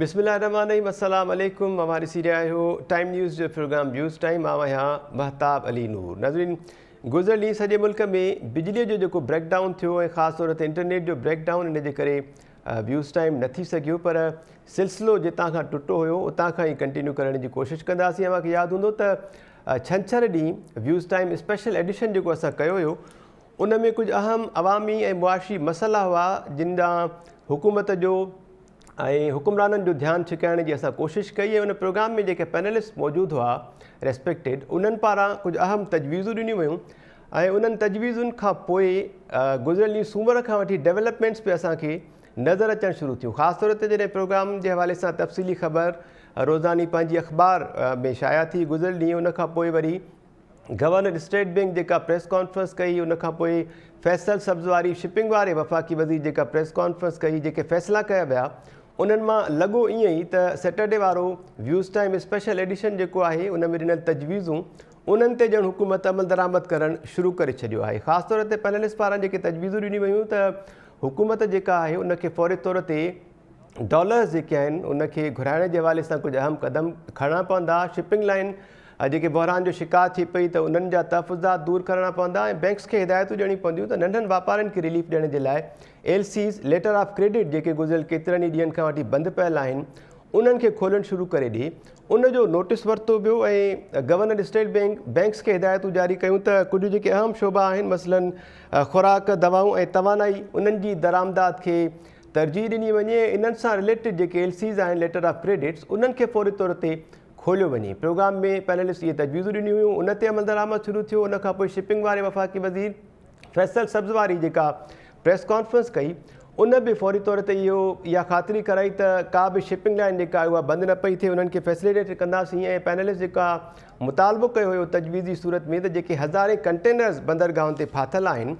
بسم الله الرحمن الرحيم السلام عليڪم اوهان ڏسي رهيا آهيو ٽائيم نيوز جو پروگرام ويوز ٽائيم آئون آهيان مهتاب علي نور ناظرين گذريل ڏينهن سڄي ملڪ ۾ بجلي جو جيڪو بريڪ ڊائون ٿيو ۽ خاص طور تي انٽرنيٽ جو بريڪ ڊائون ان جي ڪري ويوز ٽائيم نه ٿي سگهيو پر سلسلو جتان کان ٽٽو هيو اتان کان ئي ڪنٽينيو ڪرڻ جي ڪوشش ڪنداسين اوهان کي ياد هوندو ته ڇنڇر ڏينهن ويوز ٽائيم اسپيشل ايڊيشن جيڪو اسان ڪيو هيو ان ۾ ڪجهه اهم عوامي ۽ معاشي مسئلا هئا جن ڏانهن حڪومت جو ۽ حڪمرانن جو ڌيان ڇڪائڻ جي اسان ڪوشش ڪئي ۽ ان پروگرام ۾ جيڪي پينلسٽ موجود هئا ريسپيڪٽيڊ انهن پاران ڪجهه اهم تجويزون ڏنيون ويون ۽ انهن تجويزن کان پوء گذريل ڏينهن سومر کان وٺي ڊيولپمينٽس به اسان کي نظر اچڻ شروع ٿيون خاص طور تي جڏهن پروگرام جي حوالي سان تفصيلي خبر روزاني پنهنجي اخبار ۾ شايع ٿي گذريل ڏينهن ان کان پوء وري گورنر اسٽيٽ بينڪ جيڪا پريس ڪانفرنس ڪئي ان کان پوء فيصل سبزواري شپنگ واري وفاقي وزير جيڪا پريس ڪانفرنس ڪئي جيڪي فيصلا ڪيا ويا انهن مان لڳو ائين ئي ته سيٽرڊي وارو ويوز ٽائيم اسپيشل ايڊيشن جيڪو آهي ان ۾ ڏنل تجويزون انهن تي ڄڻ حڪومت عملدرآمد ڪرڻ شروع ڪري ڇڏيو آهي خاص طور تي پينلسٽ پاران جيڪي تجويزون ڏنيون ويون ته حڪومت جيڪا آهي ان کي فوري طور تي ڊالرز جيڪي آهن ان کي گهرائڻ جي حوالي سان ڪجهه اهم قدم کڻڻا پوندا، شپنگ لائن جيڪي بحران جو شڪار ٿي پئي ته انهن جا تحفظات دور ڪرڻا پوندا ۽ بئنڪس کي هدايتون ڏيڻيون پونديون ته ننڍن واپارين کي رليف ڏيڻ جي لاء L Cs, letter of credit, جيڪي گذريل ڪيترن ئي ڏينهن کان وٺي بند پيل آهن انهن کي کولڻ شروع ڪري ڏي ان جو نوٽيس ورتو ويو ۽ گورنر اسٽيٽ بئنڪ بئنڪس کي هدايتون جاري ڪيون ته ڪجهه جيڪي اهم شعبا آهن مثلاً خوراڪ، دوائون ۽ توانائي انهن جي درآمدات کي ترجيح ڏني وڃي ۽ انهن سان رليٽيڊ جيڪي ايل سيز آهن ليٽر آف ڪريڊٽس انهن کي فوري طور تي کوليو وڃي. پروگرام ۾ پينلسٽ اهي تجويزون ڏنيون هيون ان تي عملدرآمد شروع ٿيو ان کانپوء شپنگ واري وفاقي وزير فيصل سبزواري جيڪا پريس ڪانفرنس ڪئي ان به فوري طور تي اهو اها خاطري ڪرائي ته ڪا به شپنگ لائن جيڪا آهي اها بند نه پئي ٿئي انهن کي فيسليٽيٽ ڪنداسين ۽ پينلسٽ جيڪا مطالبو ڪيو هيو تجويزي صورت ۾ ته جيڪي هزارين ڪنٽينرز بندرگاهن تي ڦاٿل آهن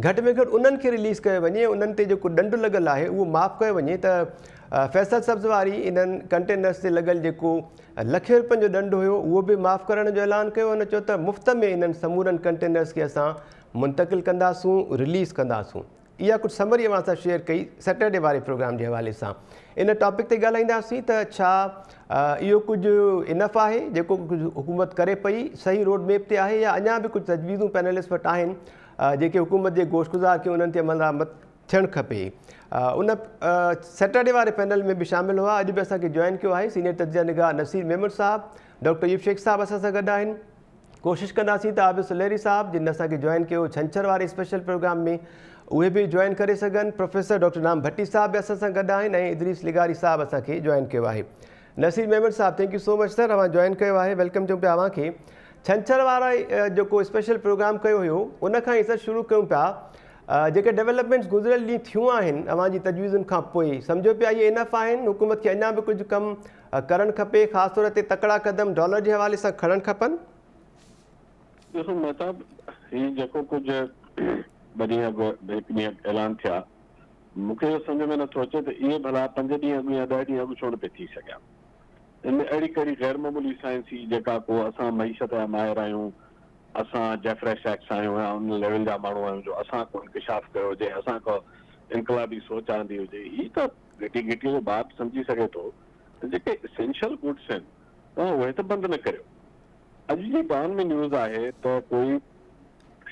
گهٽ ۾ گهٽ انهن کي رليز ڪيو وڃي ۽ انهن تي جيڪو ڏنڊ لڳل آهي اهو معاف ڪيو وڃي ته فيصل سبزواري انهن ڪنٽينرز تي لڳل جيڪو لکين روپين جو ڏنڊ هيو اهو به معاف ڪرڻ جو اعلان ڪيو هن چيو ته مفت ۾ انهن سمورن ڪنٽينرز کي اسان منتقل ڪنداسون رليز ڪنداسون اها ڪجهه سمري اوهان سان شيئر ڪئي سيٽرڊي واري پروگرام جي حوالي سان ان ٽاپڪ تي ڳالهائينداسين ته ڇا اهو ڪجهه انف آهي جيڪو ڪجهه حڪومت ڪري پئي صحيح روڊ ميپ تي آهي يا اڃا به ڪجهه تجويزون پينلسٽ وٽ آهن جيڪي حڪومت جي گوش گذار کي انهن تي عملدرآمد ٿيڻ کپي ان سيٽرڊي واري پينل ۾ به شامل هئا اڄ به اسان کي جوائن ڪيو آهي سينيئر تجزيه نگار نصير ميمڻ صاحب ڊاڪٽر ايوب شيخ صاحب اسان سان گڏ آهن ڪوشش ڪنداسين ته عابد سلهري صاحب جن اسان کي جوائن ڪيو ڇنڇر واري اسپيشل پروگرام ۾ اهي به جوائن ڪري سگهن پروفيسر ڊاڪٽر نام ڀٽي صاحب به اسان سان گڏ آهن ۽ ادريس لغاري صاحب اسان کي جوائن ڪيو آهي نصير ميمڻ صاحب thank you so much sir اوهان جوائن ڪيو آهي welcome چئون پيا اوهان کي ڇنڇر وارا جيڪو اسپيشل پروگرام ڪيو هيو ان کان ئي سر شروع ڪيون پيا جيڪي ڊيولپمينٽس گذريل ڏينهن ٿيون آهن اوهان جي تجويزن کان پوء سمجهو پيا اهي انف آهن حڪومت کي اڃا به ڪجهه ڪم ڪرڻ کپي خاص طور تي تڪڙا قدم ڊالر جي حوالي سان کڻڻ کپن. ڏسو مهتاب هي جيڪو ڪجهه ٻه ڏينهن اڳ هڪ ڏينهن اڳ اعلان ٿيا مون کي اهو سمجهه ۾ نٿو اچي ته اهي ڀلا پنج ڏينهن اڳ يا ڏهه ڏينهن اڳ ڇو نه پئي ٿي سگهيا. ان ۾ اهڙي ڪهڙي غير معمولي سائنس هئي جيڪا ڪو اسان معيشت جا ماهر آهيون، اسان جيفري سيڪس آهيون يا ان ليول جا ماڻهو آهيون جو اسان ڪو انڪشاف ڪيو هجي، اسان ڪا انقلابي سوچ آندي هجي. هي ته گهٽي گهٽي جو ٻار به سمجهي سگهي ٿو ته جيڪي اسينشل گڊس آهن توهان اهي ته بند نه ڪريو. اڄ جي ڊان ۾ نيوز آهي ته ڪوئي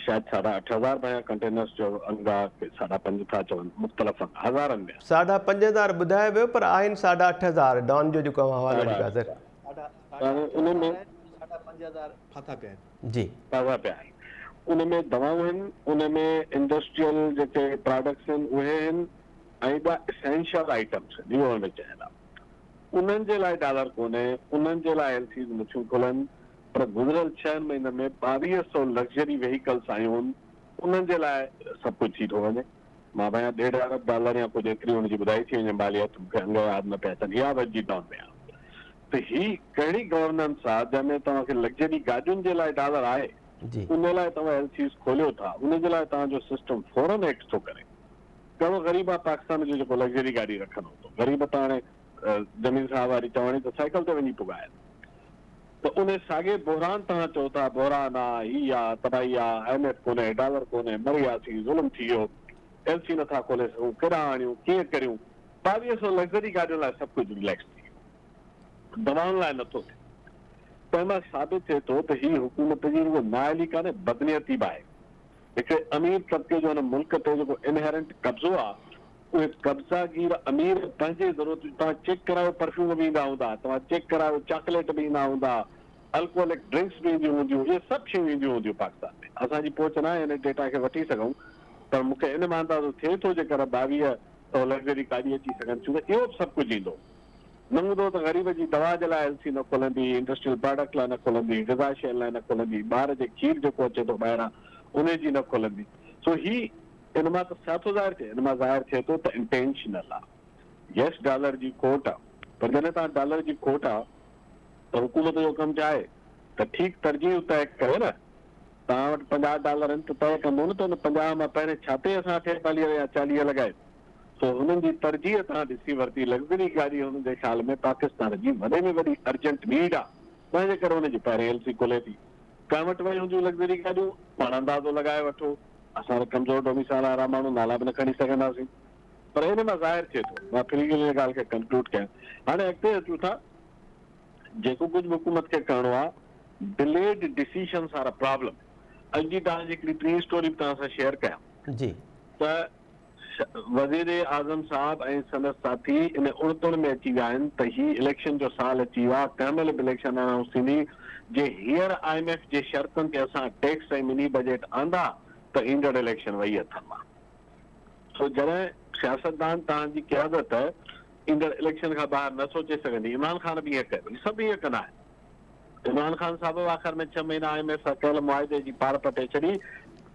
شايد ساڍا 8000 ڀيا ڪنٽينرز جو انگ آ ڪي ساڍا پنج ٿا چون مختلف انگ هزارن ۾ آ. ساڍا 5000 ٻڌايو ويو پر آهن ساڍا 8000 ڊان جو جيڪو اوهان حوالو ڏيو پيا سر. ساڍا 8500 آهن ساڍا 5000 ڦاٿا پيا آهن. جي. ڦاٿا پيا آهن ان ۾ دوائون آهن ان ۾ انڊسٽريل جيڪي پراڊڪٽس آهن اهي آهن ۽ ٻيا اسينشل آئٽمس آهن اهو ان ۾ چيل آ انهن جي لاء ڊالر ڪونهي انهن جي لاء ايل سيز نٿيون کلن پر گذريل ڇهن مهينن ۾ 22 سئو لگزري وهيڪلس آيون هن، انهن جي لاء سڀ ڪجهه ٿي ٿو وڃي. مان ڀانيان ڏيڍ ارب ڊالر يا ڪجهه ايتري هن جي ٻڌائي ٿي وڃي ماليت، مون کي انگ ياد نه پيا اچن، اها به اڄ جي ڊان ۾ آ ته هي ڪهڙي گورننس آ جنهن ۾ توهان کي لگزري گاڏين جي لاء ڊالر آهي، ان لاء توهان ايل سيز کوليو ٿا، ان جي لاء توهان جو سسٽم فورن ايڪٽ ٿو ڪري. ڪهڙو غريب آ پاڪستان جو جيڪو لگزري گاڏي رکندو هوندو، غريب ته هاڻي جميل صاحب واري چوڻي ته سائيڪل تي وڃي پڳا آهن. ته ان ساڳئي بحران توهان چئو ٿا بحران آ، هي آ، تباهي آ، I M F ڪونهي، ڊالر ڪونهي، مري وياسين، ظلم ٿي ويو، ايل سي نٿا کولي سگهون، ڪيڏانهن آڻيون، ڪيئن ڪريون، 2,200 لگزري گاڏين لاء سڀ ڪجهه رليڪس ٿي ويو، دوائن لاء نٿو ٿئي. تنهن مان ثابت ٿئي ٿو ته هي حڪومت جي رڳو نااهلي ڪانهي، بدنيتي به آهي. هڪڙي امير طبقي جو هن ملڪ تي جيڪو انهيرنٽ قبضو آ، اهي قبضا گير امير پنهنجي ضرورت جون، توهان چيڪ ڪرايو پرفيوم به ايندا هوندا، توهان چيڪ ڪرايو چاڪليٽ به ايندا هوندا، الڪوهلڪ ڊرنڪس به اينديون هونديون، اهي سڀ شيون اينديون هونديون پاڪستان ۾. اسان جي پهچ ناهي هن ڊيٽا کي وٺي سگهون پر مون کي ان مان اندازو ٿئي ٿو جيڪر 2,200 لگزري گاڏي اچي سگهن ٿيون ته اهو به سڀ ڪجهه ايندو. نه هوندو ته غريب جي دوا جي لاء ايل سي نه کلندي، انڊسٽريل پراڊڪٽ لاء نه کلندي، غذا شين لاء نه کلندي، ٻار جي کير جيڪو اچي ٿو ٻاهران انهي جي نه کلندي. سو هي ان مان ته ڇا ٿو ظاهر ٿئي؟ ان مان ظاهر ٿئي ٿو ته انٽينشنل آ. يس ڊالر جي کوٽ آ پر جڏهن توهان ڊالر جي کوٽ آ ته حڪومت جو ڪم ڇا آهي ته ٺيڪ ترجيح طئي ڪري نه. توهان وٽ 50 ڊالر آهن ته طئي ڪندو نه ته ان 50 مان پهرين ڇا تي اسان 48 يا 40 لڳايون. سو هنن جي ترجيح تان ڏسي ورتي لگزري گاڏي هنن جي خيال ۾ پاڪستان جي وڏي ۾ وڏي ارجنٽ نيڊ آ تنهن جي ڪري ان جي پهرين ايل سي کلي ٿي. ڪنهن وٽ وئي هونديون لگزري گاڏيون پاڻ اندازو لڳائي وٺو. اسان ته ڪمزور ڊوميسائل وارا ماڻهو نالا به نه کڻي سگهنداسين. پر ان مان ظاهر ٿئي ٿو. مان ڦري ان ڳالهه کي ڪنڪلوڊ ڪيان. هاڻي اڳتي اچون ٿا. جيڪو ڪجهه به حڪومت کي ڪرڻو آ delayed decisions are a problem. اڄ جي توهان جي هڪڙي ٽين اسٽوري به توهان سان شيئر ڪيان. جي. ته وزير اعظم صاحب ۽ سندس ساٿي ان اڻ تڻ ۾ اچي ويا آهن ته هي اليڪشن جو سال اچي ويو آهي، ڪنهن مهل به اليڪشن انائونس ٿيندي، جي هينئر I M F جي شرطن تي اسان ٽيڪس ۽ مني بجيٽ آندا ته ايندڙ اليڪشن وئي هٿن مان. سو جڏهن سياستدان توهان جي قيادت ايندڙ اليڪشن کان ٻاهر نه سوچي سگهندي، عمران خان به ائين ڪيو، هي سڀ ائين ڪندا آهن. عمران خان صاحب به آخر ۾ ڇهه مهينا I M F سان ڪيل معاهدي جي پاڙ پٽي ڇڏي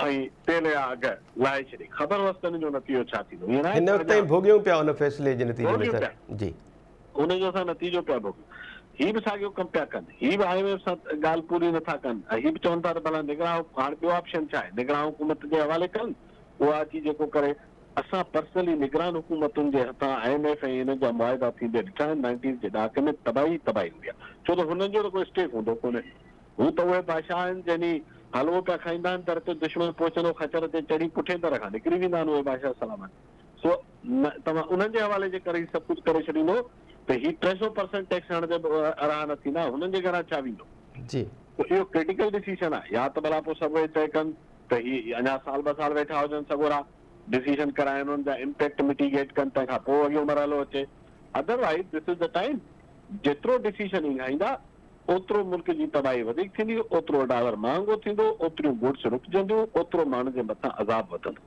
۽ تيل جا اگهه لاهي ڇڏي. خبر هئس ته ان جو نتيجو ڇا ٿيندو. ائين ناهي هن ته وقت تائين اڃا ڀوڳيون پيا ان فيصلي جي نتيجي ۾ ڀوڳيون سر. پيا. جي. ان جو اسان نتيجو پيا ڀوڳيون. هي به ساڳيو ڪم پيا ڪن. هي به I M F سان ڳالهه پوري نٿا ڪن ۽ هي به چون ٿا ته ڀلا نگران هاڻ ٻيو آپشن ڇا آهي؟ نگران حڪومت جي حوالي ڪن اها اچي جيڪو ڪري. اسان پرسنلي نگران حڪومتن جي هٿان I M F ۽ انهن جا معاهدا ٿيندي ڏٺا آهن، نائنٽيز جي ڏهاڪي ۾ تباهي ئي تباهي هوندي آهي، ڇو ته هنن جو ته ڪو اسٽيڪ هوندو ڪونهي، هو ته اهي بادشاهه آهن جنهن حلوو پيا کائيندا آهن، در تي دشمن پهچندو خچر تي چڙهي پٺئين در کان نڪري ويندا آهن اهي بادشاهه سلامت، سو نه توهان انهن جي حوالي جي ڪري هي سڀ ڪجهه ڪري ڇڏيندو ته هي 300 پرسنٽ ٽيڪس هڻندي به ارها نه ٿيندا، هنن جي گهران ڇا ويندو؟ جي. سو اهو ڪرٽيڪل ڊسيشن آهي، يا ته ڀلا پوء سڀ اهي طئي ڪن ته هي اڃا سال ٻه سال ويٺا هجن سڳورا، ڊسيشن ڪرائين انهن جا امپيڪٽ مٽيگيٽ ڪن تنهن کان پوء اڳيون مرحلو اچي otherwise this is the time جيترو ڊسيشن اينگهائيندا اوترو ملڪ جي تباهي وڌيڪ ٿيندي اوترو ڊالر مهانگو ٿيندو اوتريون گڊس رڪجنديون اوترو ماڻهن جي مٿان عذاب وڌندو.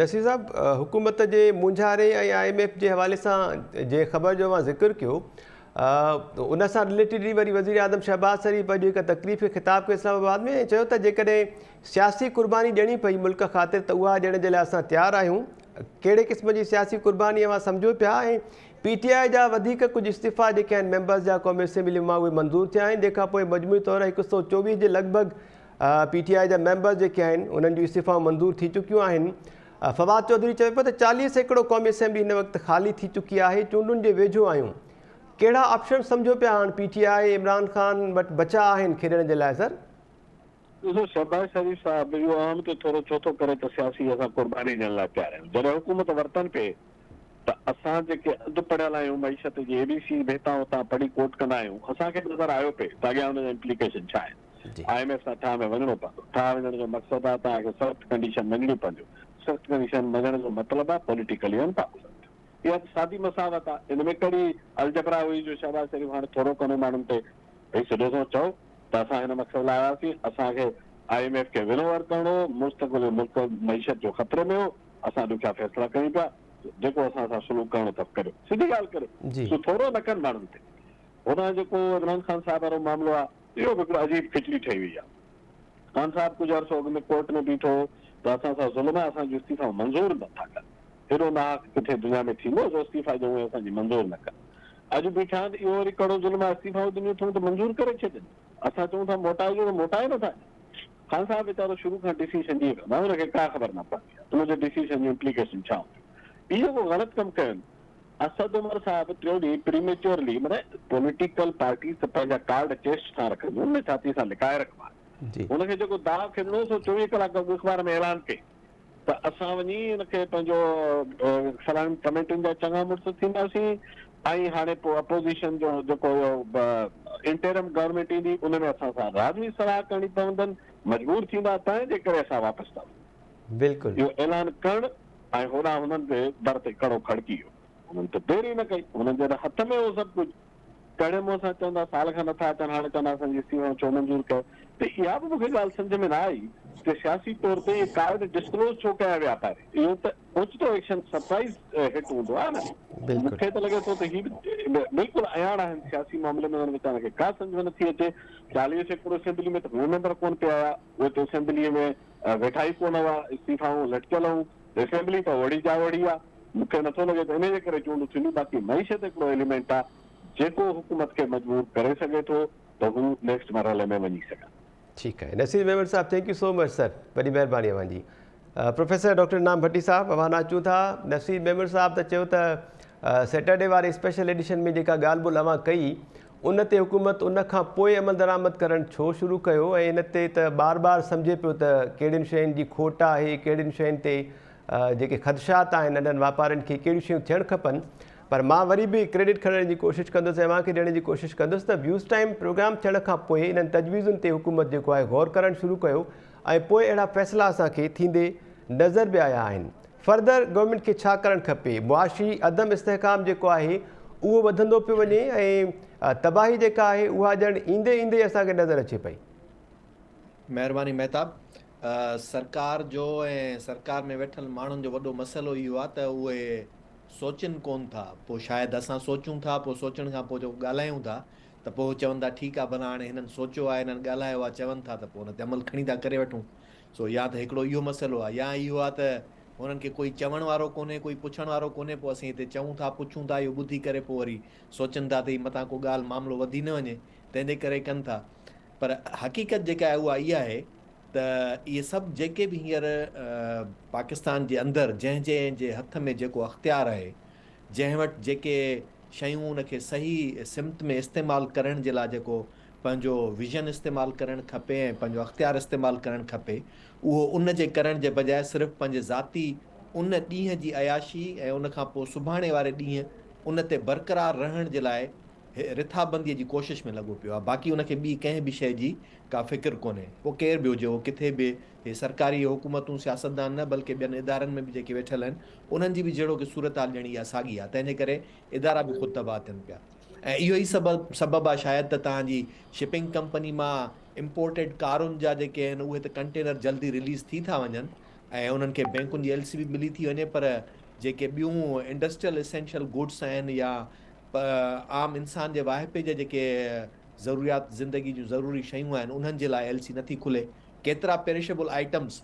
نصير صاحب حڪومت جي مونجهاري ۽ I M F جي حوالي سان جنهن خبر جو اوهان ذڪر ڪيو ان سان رليٽيڊلي وري وزيراعظم شهباز شريف اڄ هڪ تقريب کي خطاب ڪيو اسلام آباد ۾ ۽ چيو ته جيڪڏهن سياسي قرباني ڏيڻي پئي ملڪ خاطر ته اها ڏيڻ جي لاء اسان تيار آهيون، ڪهڙي قسم جي سياسي قرباني اوهان سمجهو پيا ۽ پي ٽي آء جا وڌيڪ ڪجهه استعيفا جيڪي آهن ميمبرز جا قومي اسيمبلي مان اهي منظور ٿيا آهن جنهن کان پوء مجموعي طور 124 جي لڳ ڀڳ پي ٽي آء جا ميمبرز جيڪي آهن انهن جون استعيفائون منظور ٿي چڪيون آهن. فواد چوڌري چوي پيو ته 40% قومي اسيمبلي هن وقت خالي ٿي چڪي آهي چونڊن جي ويجهو آهيون ڪهڙا آپشن سمجهو پيا هاڻ پي ٽي آء عمران خان وٽ بچا آهن کيڏڻ جي لاء سر؟ ڏسو شهباز شريف صاحب اهو اهم تي ٿورو ڇو ٿو ڪري ته سياسي اسان قرباني ڏيڻ لاء تيار آهيون جڏهن حڪومت ورتن پئي ته اسان جيڪي اڌ پڙهيل آهيون معيشت جي اي بي سي به هتان هتان پڙهي ڪوٽ ڪندا آهيون اسان کي به نظر آيو پئي ته اڳيان ان جا امپليڪيشن ڇا آهن I M F سان ٺاهه ۾ وڃڻو پوندو ٺاهه وڃڻ جو مقصد آهي توهان کي سخت ڪنڊيشن مڃڻيون پونديون سخت ڪنڊيشن مڃڻ جو مطلب آهي پوليٽيڪلي ان پاپولر اها ته سادي مساوت آهي ان ۾ ڪهڙي الجبرا هئي جو شهباز شريف هاڻي ٿورو ڪندو ماڻهن تي ڀئي سڌو سنئون چئو ته اسان هن مقصد لاء آياسين، اسان کي I M F کي ولوور ڪرڻو هو، مستقبل جو ملڪ معيشت جو خطري ۾ هو، اسان ڏکيا فيصلا ڪيون پيا، جيڪو اسان سان سلوڪ ڪرڻو اٿس ڪريو، سڌي ڳالهه ڪريو، سو ٿورو نه ڪن ماڻهن تي. هوڏانهن جيڪو عمران خان صاحب وارو معاملو آهي، اهو به هڪڙو عجيب کچڙي ٺهي وئي آهي. خان صاحب ڪجهه عرصو اڳ ۾ ڪورٽ ۾ بيٺو هو ته اسان سان ظلم آهي، اسان جون استعيفائون منظور نه ٿا ڪن. ايڏو ناحق ڪٿي دنيا ۾ ٿيندو جو استعيفا ڏيون ۽ اسان جي منظور نه ڪن. اڄ بيٺا آهن اهو وري ڪهڙو ظلم آهي استعيفائون ڏنيون اٿئون ته منظور ڪري ڇڏين. اسان چئون ٿا موٽائي ڏيو ته موٽائي نه ٿا ڏين. خان صاحب ويچارو شروع کان ڊسيشن جي ڪندو آهي ان کي ڪا خبر نه پوندي آهي ان جي ڊسيشن جون امپليڪيشن ڇا هونديون. هي جيڪو غلط ڪم ڪيو آهن اسد عمر صاحب ٽيون ڏينهن پريميچورلي معنيٰ پوليٽيڪل پارٽيز ته پنهنجا ڪارڊ چيسٽ سان رکنديون آهن نه ڇاتي سان لڪائي رکبا آهن. هن کي جيڪو داء کيڏڻو هو سو 24 ڪلاڪ اڳ اخبار ۾ اعلان ڪئي. ته اسان وڃي ان کي پنهنجو فلاڻين ڪميٽين جا چڱا مڙس ٿينداسين ۽ هاڻي پوء اپوزيشن جو جيڪو اهو انٽيرم گورنمينٽ ايندي ان ۾ اسان سان لازمي صلاح ڪرڻي پوندن، مجبور ٿيندا تنهن جي ڪري اسان واپس ٿا وڃون. بلڪل. اهو اعلان ڪرڻ ۽ هوڏانهن هنن تي در تي ڪڙو کڙڪي ويو. هنن ته دير ئي نه ڪئي. هنن جي ته هٿ ۾ هو سڀ ڪجهه. ڪهڙي منهن سان چوندا سال کان نٿا اچن هاڻي چوندا اسان جي استعيفائون ڇو منظور ڪيو ته اها به مون کي ڳالهه سمجهه ۾ نه آئي ته سياسي طور تي اهي ڪارڊ ڊسڪلوز ڇو ڪيا ويا پهرين اهو ته اوچتو ايڪشن سرپرائز هٽ هوندو آهي نه مون کي ته لڳي ٿو ته هي به بلڪل اياڻ آهن سياسي معاملي ۾ انهن ويچارن کي ڪا سمجهه ۾ نٿي اچي 40% اسيمبلي ۾ ته هونئن ميمبر ڪونه پيا آيا اهي ته اسيمبلي ۾ ويٺا ئي ڪونه هئا استعيفائون لٽڪيل هيون اسيمبلي ته اوڙي جا اوڙي آهي مون کي نٿو لڳي ته انهي جي ڪري چونڊون ٿينديون باقي معيشت هڪڙو ايليمينٽ آهي جيڪو حڪومت کي مجبور ڪري سگهي ٿو ته هو نيڪسٽ مرحلي ۾ وڃي سگهن. ٺيڪ آهي نصير ميمڻ صاحب thank you so much سر وڏي مهرباني اوهان جي پروفيسر ڊاڪٽر انعام ڀٽي صاحب اوهان ڏانهن اچون ٿا نصير ميمڻ صاحب ته چيو ته سيٽرڊي واري اسپيشل ايڊيشن ۾ جيڪا ڳالهه ٻولهه اوهان ڪئي ان تي حڪومت ان کان پوء عملدرآمد ڪرڻ ڇو شروع ڪيو ۽ ان تي ته بار بار سمجهي پيو ته ڪهڙين شين جي کوٽ آهي ڪهڙين شين تي جيڪي خدشات آهن ننڍن واپارين کي ڪهڙيون شيون ٿيڻ کپن پر مان وري به ڪريڊٽ کڻڻ جي ڪوشش ڪندس ۽ اوهان کي ڏيڻ جي ڪوشش ڪندس ته ويوز ٽائيم پروگرام ٿيڻ کان پوء انهن تجويزن تي حڪومت جيڪو آهي غور ڪرڻ شروع ڪيو ۽ پوء اهڙا فيصلا اسان کي ٿيندي نظر به آيا آهن فردر گورنمينٽ کي ڇا ڪرڻ کپي معاشي عدم استحڪام جيڪو آهي اهو وڌندو پيو وڃي ۽ تباهي جيڪا آهي اها ڄڻ ايندي ايندي اسان کي نظر اچي پئي. مهرباني مهتاب. سرڪار جو ۽ سرڪار ۾ ويٺل ماڻهن جو وڏو مسئلو اهو آهي ته اهي سوچين ڪون ٿا پوء شايد اسان سوچون ٿا پوء سوچڻ کان پوء جيڪو ڳالهايون ٿا ته پوء هو چون ٿا ٺيڪ آهي ڀلا هاڻي هنن سوچيو آهي هنن ڳالهايو آهي چون ٿا ته پوء ان تي عمل کڻي ٿا ڪري وٺون سو يا ته هڪڙو اهو مسئلو آهي يا اهو آهي ته هنن کي ڪوئي چوڻ وارو ڪونهي ڪوئي پڇڻ وارو ڪونهي پوء اسين هتي چئون ٿا پڇون ٿا اهو ٻڌي ڪري پوء وري سوچن ٿا ته هي متان ڪو ڳالهه معاملو وڌي نه وڃي تنهن جي ڪري ڪن ٿا پر حقيقت جيڪا آهي اها اها آهي ته اهي سڀ جيڪي به هينئر پاڪستان جي اندر جنهن جنهن جي هٿ ۾ جيڪو اختيار آهي، جنهن وٽ جيڪي شيون ان کي صحيح سمت ۾ استعمال ڪرڻ جي لاء جيڪو پنهنجو ويزن استعمال ڪرڻ کپي ۽ پنهنجو اختيار استعمال ڪرڻ کپي اهو ان جي ڪرڻ جي بجاء صرف پنهنجي ذاتي ان ڏينهن جي عياشي ۽ ان کان پوء سڀاڻي واري ڏينهن ان تي برقرار رهڻ جي لاء رٿابنديء جي ڪوشش ۾ لڳو پيو آهي، باقي ان کي ٻي ڪنهن به شيء جي ڪا فڪر ڪونهي. پوء ڪير به هجي، اهو ڪٿي به، هي سرڪاري حڪومتون، سياستدان نه بلڪه ٻين ادارن ۾ به جيڪي ويٺل آهن، انهن جي به جهڙوڪ صورتحال ڄڻ اها ساڳي آهي، تنهن جي ڪري ادارا به خود تباهه ٿين پيا ۽ اهو ئي سبب سبب آهي شايد ته توهان جي شپنگ ڪمپني مان امپورٽيڊ ڪارن جا جيڪي آهن اهي ته ڪنٽينر جلدي رليز ٿي ٿا وڃن ۽ انهن کي بينڪن جي ايل سي به ملي ٿي وڃي پر جيڪي ٻيون انڊسٽريل اسينشل گڊس آهن يا عام انسان جي واهپي جا جيڪي ضروريات زندگي جون ضروري شيون آهن انهن جي لاء ايل سي نٿي کلي ڪيترا پيرشبل آئٽمز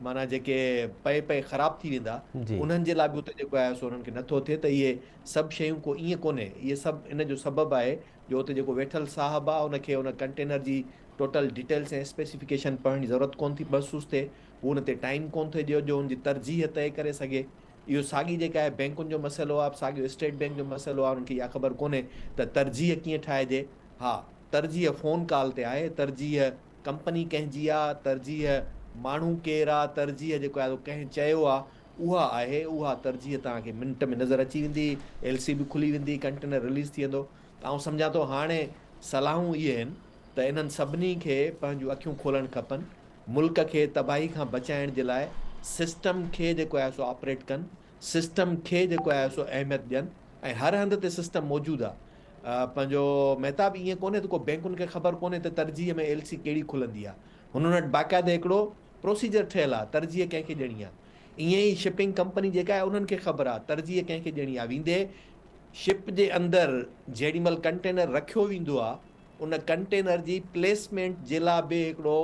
معنيٰ جيڪي پئي پئي خراب ٿي ويندا انهن جي لاء به اتي جيڪو آهي سو انهن کي نٿو ٿئي ته اهي سڀ شيون ڪو ائين ڪونهي اهي سڀ ان جو سبب آهي جو اتي جيڪو ويٺل صاحب آهي ان کي ان ڪنٽينر جي ٽوٽل ڊيٽيلس ۽ اسپيسيفڪيشن پڙهڻ جي ضرورت ڪونه ٿي محسوس ٿئي هو ان تي ٽائيم ڪونه ٿو ڏئي جو ان جي ترجيح طئي ڪري سگهي اهو ساڳي جيڪا آهي بينڪن جو مسئلو آهي ساڳيو اسٽيٽ بينڪ جو مسئلو آهي انهن کي اها خبر ڪونهي ته ترجيح ڪيئن ٺاهجي ها ترجيح فون ڪال تي آهي ترجيح ڪمپني ڪنهن جي آهي ترجيح ماڻهو ڪير آهي ترجيح جيڪو آهي ڪنهن چيو آهي اها آهي اها ترجيح توهان کي منٽ ۾ نظر اچي ويندي ايل سي به کلي ويندي ڪنٽينر رليز ٿي ويندو ته آئون سمجهان ٿو هاڻي صلاحون اهي آهن ته انهن سڀني کي پنهنجون اکيون کولڻ کپن ملڪ کي تباهي کان بچائڻ جي لاء سسٽم کي جيڪو آهي سو آپريٽ ڪن، سسٽم کي جيڪو آهي سو اهميت ڏين ۽ هر هنڌ تي سسٽم موجود آهي. پنهنجو مهتاب ائين ڪونهي ته ڪو بينڪن کي خبر ڪونهي ته ترجيح ۾ ايل سي ڪهڙي کلندي آهي. هنن وٽ باقاعده هڪڙو پروسيجر ٺهيل آهي ترجيح ڪنهن کي ڏيڻي آهي. ائين ئي شپنگ ڪمپني جيڪا آهي انهن کي خبر آهي ترجيح ڪنهن کي ڏيڻي آهي. ويندي شپ جي اندر جيڏي مهل ڪنٽينر رکيو ويندو آهي ان ڪنٽينر جي پليسمينٽ جي لا به هڪڙو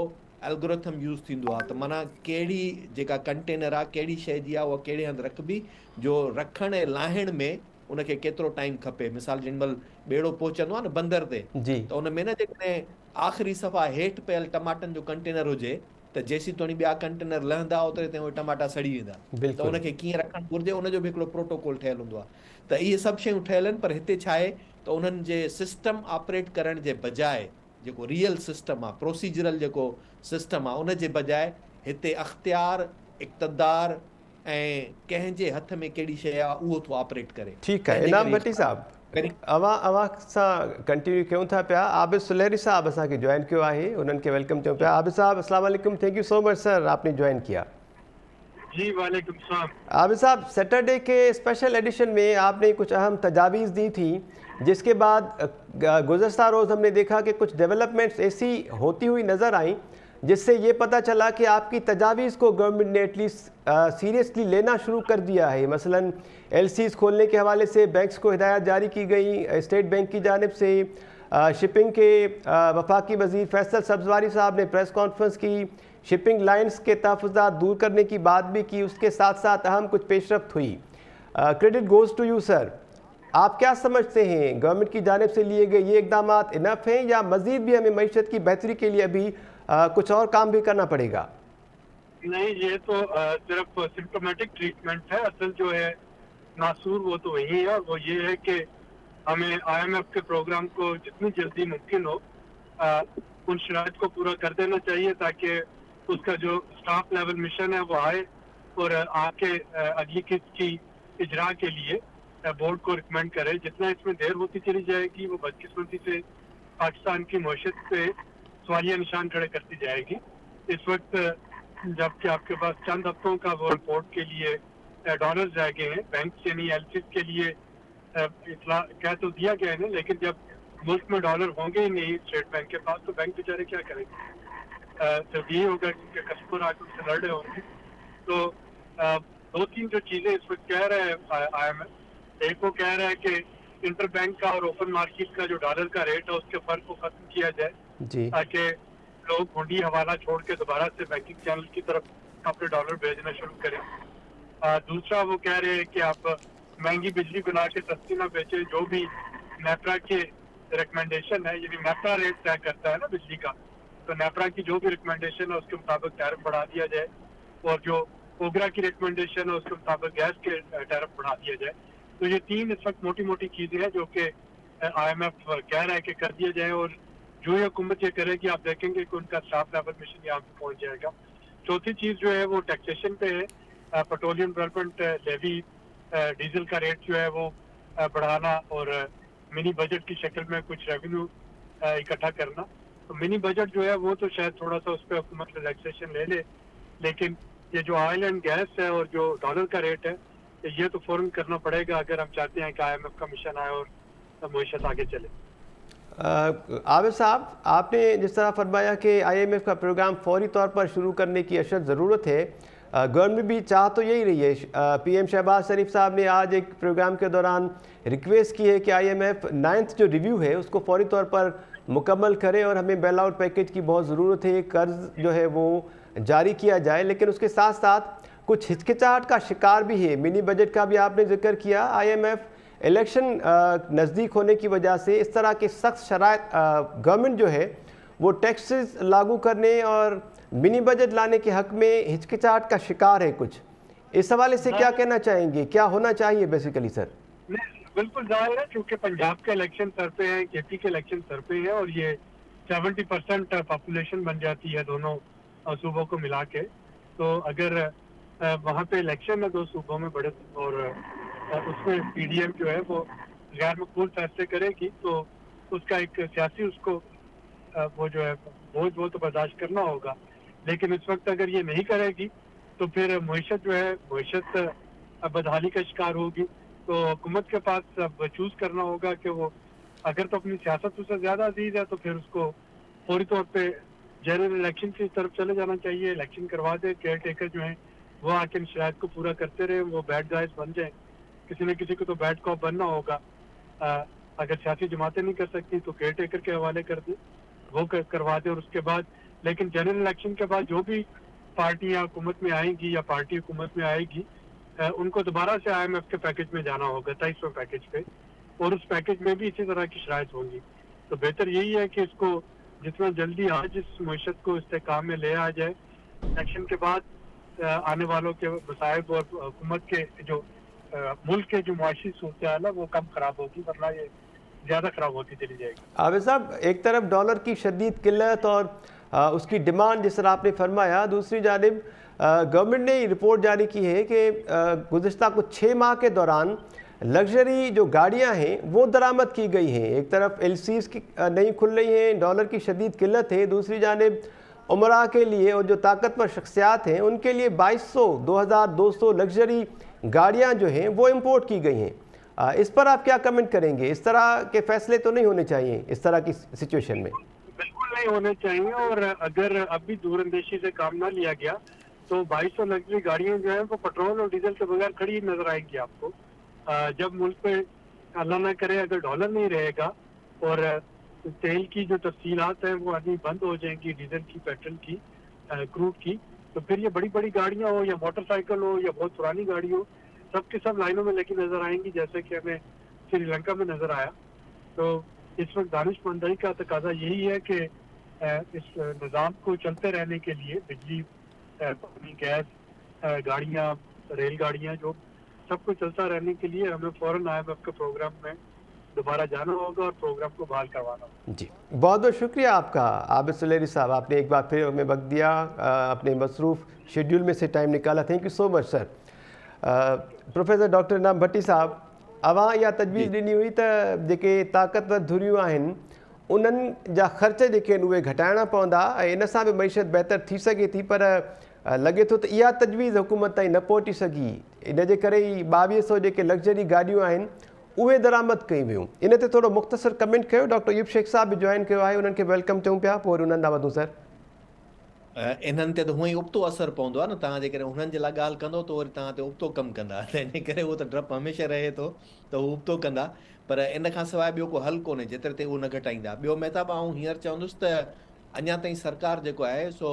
الگورٿم يوز ٿيندو آهي ته معنيٰ ڪهڙي جيڪا ڪنٽينر آهي ڪهڙي شيء جي آهي اها ڪهڙي هنڌ رکبي جو رکڻ ۽ لاهڻ ۾ ان کي ڪيترو ٽائيم کپي مثال جنهن مهل ٻيڙو پهچندو آهي نه بندر تي ته ان ۾ نه جيڪڏهن آخري صفا هيٺ پيل ٽماٽن جو ڪنٽينر هجي ته جيسين توڻي ٻيا ڪنٽينر لهندا اوتري تائين اهي ٽماٽا سڙي ويندا ته ان کي ڪيئن رکڻ گهرجي ان جو به هڪڙو پروٽوڪول ٺهيل هوندو آهي ته اهي سڀ شيون ٺهيل آهن پر هتي ڇا آهي ته انهن جي سسٽم آپريٽ ڪرڻ جي بجاء جيڪو ريئل سسٽم آ پروسيجرل جيڪو سسٽم آ ان جي بجاء هتي اختيار، اقتدار، ۽ ڪنهن جي هٿ ۾ ڪهڙي شيء آ اهو ٿو آپريٽ ڪري. ٺيڪ آهي تنهن جي انعام ڪري ڀٽي صاحب اوهان اوهان سان ڪنٽينيو ڪيون ٿا پيا عابد سلهري صاحب اسان کي جوائن ڪيو آهي انهن کي welcome چئون پيا عابد صاحب اسلام عليڪم thank you so much sir آپ ني جوائن ڪيا. جي وعليڪم السلام. عابد صاحب سيٽرڊي ڪي اسپيشل ايڊيشن ۾ آپ ني ڪجھ اهم تجاويز the ٿي جس ڪي بعد گذشته روز هم ني ديکا ڪي ڪجھ ڊيولپمينٽس ايسي هوتي هئي نظر آئين جس سي يه پتا چلا ڪي آپ ڪي تجاويز ڪو گورنمينٽ ني ايٽليسٽ سيريسلي لينا شروع ڪر ديا هي مثلا ايل سيز کولني ڪي حوالي سي بينڪس ڪو هدايات جاري ڪي گئي اسٽيٽ بينڪ ڪي جانب سي شپنگ ڪي وفاقي وزير فيصل سبزواري صاحب ني پريس ڪانفرنس ڪي شپنگ لائنز ڪي تحفظات دور ڪرني ڪي بات بي ڪي اس ڪي ساٿ ساٿ اهم ڪجھ پيش رفت هئي credit goes to you sir آپ ڪيا سمجهتي هين گورنمينٽ ڪي جانب سي ليي گئي يي اقدامات انف هين يا مزيد بي همين معيشت ڪي بهتري ڪي ليي ابهي ڪجھ اور ڪام بي ڪرنا پڙي گا. نهين يي تو صرف سمپٽوميٽڪ ٽريٽمينٽ هي اصل جو هي ناسور وو تو وهي هي اور وو يي هي ڪي همين I M F ڪي پروگرام ڪو جتني جلدي ممڪن هو ان شرائط ڪو پورا ڪر دينا چاهيي تاڪه اس ڪا جو اسٽاف ليول مشن هي وو آئي اور آ ڪي اگلي قسط ڪي اجرا ڪي ليي بورڊ ڪو ريڪمينڊ ڪري جتنا اس ۾ دير هوتي چلي جائي گي وو بدقسمتي سي پاڪستان ڪي معيشت پي سواليه نشان کڙي ڪرتي جائي گي اس وقت جب ڪي آپ ڪي پاس چند هفتون ڪا وو امپورٽ ڪي ليي ڊالرز رهه گئي هين بينڪس يعني ايل سيز ڪي ليي اطلاع ڪهه تو ديا گيا هي ليڪن جب ملڪ ۾ ڊالر هونگي هي نهين اسٽيٽ بينڪ ڪي پاس تو بينڪ بيچاري ڪيا ڪرين گي صرف يهي هوگا ڪي ان ڪي ڪسٽمر آ ڪي ان سي لڙ رهي هونگي تو دو تين جو چيزين اس وقت ڪهه رها هي I M F ايڪ وو ڪهه رها هي ڪي انٽر بينڪ ڪا اور اوپن مارڪيٽ ڪا جو ڊالر ڪا ريٽ هي اس ڪي فرق ڪو ختم ڪيا جائي تاڪي لوگ هنڊي حوالا ڇوڙ ڪي دوباره سي بينڪنگ چينل ڪي طرف اپني ڊالر ڀيجنا شروع ڪرين دوسرا وو ڪهه رهي هي ڪي آپ مهنگي بجلي بنا ڪي سستي نه بيچي جو بي نيپرا ڪي ريڪمينڊيشن هي يعني نيپرا ريٽ طئي ڪرتا هي نه بجلي ڪا تو نيپرا ڪي جو بي ريڪمينڊيشن هي اس ڪي مطابق ٽيرف بڙها ديا جائي اور جو اوگرا ڪي ريڪمينڊيشن هي اس ڪي مطابق گيس ڪي ٽيرف بڙها ديا جائي تو يي تين اس وقت موٽي موٽي چيزين هي جو ڪي I M F ڪهه رها هي ڪي ڪر ديا جائي اور جو هي حڪومت يي ڪري گي آپ ديکين گي ڪي ان ڪا اسٽاف ليول مشن يهان پي پهنچ جائي گا چوٿي چيز جو هي وو ٽيڪسيشن پي هي پيٽروليم ڊولپمينٽ ليوي ڊيزل ڪا ريٽ جو هي وو بڙهانا اور مني بجٽ ڪي شڪل ۾ ڪجھ ريونيو اڪٺا ڪرنا تو مني بجٽ جو هي وو تو شايد ٿوڙا سا اس پي حڪومت ريليڪسيشن لي لي ليڪن يي جو آئل اينڊ گيس هي اور جو ڊالر ڪا ريٽ هي يي تو فورن ڪرنا پڙي گا اگر هم چاهتي هين ڪي I M F ڪا مشن آئي اور معيشت آگي چلي. عابد صاحب آپ ني جس طرح فرمايا ڪي I M F ڪا پروگرام فوري طور پر شروع ڪرني ڪي اشد ضرورت هي گورنمينٽ بي چاهه تو يهي رهي هي پي ايم شهباز شريف صاحب ني آج ايڪ پروگرام ڪي دوران request K he K I M F ninth جو ريويو هي اس ڪو فوري طور پر مڪمل ڪري اور همين بيل آئوٽ پيڪيج ڪي بهت ضرورت هي قرض جو هي وو جاري ڪيا جائي ليڪن اس ڪي ساٿ ساٿ ڪجھ هچڪچاهٽ ڪا شڪار بي هي مني بجٽ ڪا بي آپ ني ذڪر ڪيا I M F election نزديڪ هوني ڪي وجه سي اس طرح ڪي سخت شرائط گورنمينٽ جو هي وو ٽيڪسز لاڳو ڪرني اور مني بجٽ لاني ڪي حق ۾ هچڪچاهٽ ڪا شڪار هي ڪجھ اس حوالي سي ڪيا ڪهنا چاهين گي ڪيا هونا چاهيي بيسيڪلي سر. بلڪل ظاهر هي چونڪه پنجاب ڪي اليڪشن سر پي هين ڪي پي ڪي اليڪشن سر پي هين اور يي 70% پاپوليشن بن جاتي هي دونو صوبو ڪو ملا ڪي تو اگر وهان پي اليڪشن هي دو صوبو ۾ بڙي اور اس ۾ پي ڊي ايم جو هي وو غير مقبول فيصلي ڪري گي تو اس ڪا ايڪ سياسي اس ڪو وو جو هي بوجھ وو تو برداشت ڪرنا هوگا ليڪن اس وقت اگر يي نهين ڪري گي تو پهر معيشت جو هي معيشت بدحالي ڪا شڪار هوگي تو حڪومت ڪي پاس اب چوز ڪرنا هوگا ڪي وو اگر تو اپني سياست اسي زياده عزيز هي تو پهر اس ڪو فوري طور پي جنرل اليڪشن ڪي طرف چلي جانا چاهيي election Karva the care taker جو هين وو آ ڪي ان شرائط ڪو پورا ڪرتي رهي وو بيڊ گائز بن جائين ڪسي نه ڪسي ڪو تو بيڊ ڪاپ بننا هوگا اگر سياسي جماعتين نهين ڪر سڪتي تو ڪيئر ٽيڪر ڪي حوالي ڪر the وو ڪروا the اور اس ڪي بعد ليڪن جنرل اليڪشن ڪي بعد جو بي پارٽيان حڪومت ۾ آئين گي يا پارٽي حڪومت ۾ آئي گي ان ڪو دوباره سي I M F K package ۾ جانا هوگا 23وين پيڪيج پي اور اس پيڪيج ۾ بي اسي طرح ڪي شرائط هونگي تو بهتر يهي هي ڪي اس ڪو جتنا جلدي آج اس معيشت ڪو استحڪام ۾ لي آيا جائي اليڪشن ڪي بعد آني والو ڪي مصائب اور حڪومت ڪي جو ملڪ ڪي جو معاشي صورتحال هي وو ڪم خراب هوگي ورنه يي زياده خراب هوتي چلي جائي گي. عابد صاحب ايڪ طرف ڊالر ڪي شديد قلت اور اس ڪي ڊيمانڊ جس طرح آپ ني فرمايا دوسري جانب गवर्नमेंट ने रिपोर्ट जारी की है कि गुज़िश्ता कुछ 6 माह के दौरान लग्जरी जो गाड़ियां हैं वो दरामद की गई हैं। एक तरफ एल की नहीं खुल रही हैं, डॉलर की शदीद किल्लत है, दूसरी जानिब उमरा के लिए और जो ताकतवर शख्सियात हैं उनके लिए 2200 2200 लग्जरी गाड़ियां जो हैं वो इम्पोर्ट की गई हैं। इस पर आप क्या कमेंट करेंगे? इस तरह के फैसले तो नहीं होने चाहिए इस तरह की सिचुएशन में। बिल्कुल नहीं होने चाहिए, और अगर अब भी दूरंदेशी से काम ना लिया गया तो 2200 लग्जरी गाड़ियां जो है वो पेट्रोल और डीजल के बगैर खड़ी नजर आएंगी आपको। जब मुल्क पे अल्लाह ना करे अगर डॉलर नहीं रहेगा और तेल की जो तफसीलात हैं वो आदमी बंद हो जाएंगी, डीजल की, पेट्रोल की, क्रूड की, तो फिर ये बड़ी बड़ी गाड़ियां हो या मोटरसाइकिल हो या बहुत पुरानी गाड़ी हो, सब के सब लाइनों में लगी नजर आएंगी, जैसे कि हमें श्रीलंका में नजर आया। तो इस वक्त दानिशमंदाई का तकाजा यही है कि इस निज़ाम को चलते रहने के लिए बिजली, पानी, गैस, गाड़ियाँ, रेलगाड़ियाँ, जो सब कुछ चलता रहने के लिए हमें फ़ौरन I am F के प्रोग्राम में दोबारा जाना होगा और प्रोग्राम को बहाल करवाना होगा। जी, बहुत बहुत शुक्रिया आपका आबिद सुलेरी साहब, आपने एक बार फिर हमें वक्त दिया, अपने मसरूफ़ शेड्यूल में से टाइम निकाला। Thank you so much sir. Professor doctor Inam Bhatti साहब, अवां इहा तजवीज़ ॾिनी हुई त जेके ताक़तवर धुरियूं आहिनि उन्हनि जा ख़र्च जेके आहिनि उहे घटाइणा पवंदा ऐं इन सां बि मईशत बहितर थी सघे थी, पर लॻे थो त इहा तजवीज़ हुकूमत ताईं न पहुची सघी, इन जे करे ई 2200 जेके लग्जरी गाॾियूं आहिनि उहे दरामद कई वियूं। इन ते थोरो मुख़्तसर कमेंट कयो। डॉक्टर अयूब शेख साहब बि जॉइन कयो आहे, उन्हनि खे welcome चऊं पिया, पोइ वरी उन्हनि ॾांहुं वधूं सर। इन्हनि ते त हूअं ई उबतो असरु पवंदो आहे न, तव्हां जेकॾहिं हुननि जे लाइ ॻाल्हि कंदो त वरी तव्हां ते उबतो कमु कंदा, तंहिंजे करे उहो त ड्रप हमेशह रहे थो त हू उबतो कंदा, पर इन खां सवाइ ॿियो को हल कोन्हे जेतिरे ताईं उहो न घटाईंदा। ॿियो मेहताब, आउं हींअर चवंदुसि त अञा ताईं सरकार जेको आहे सो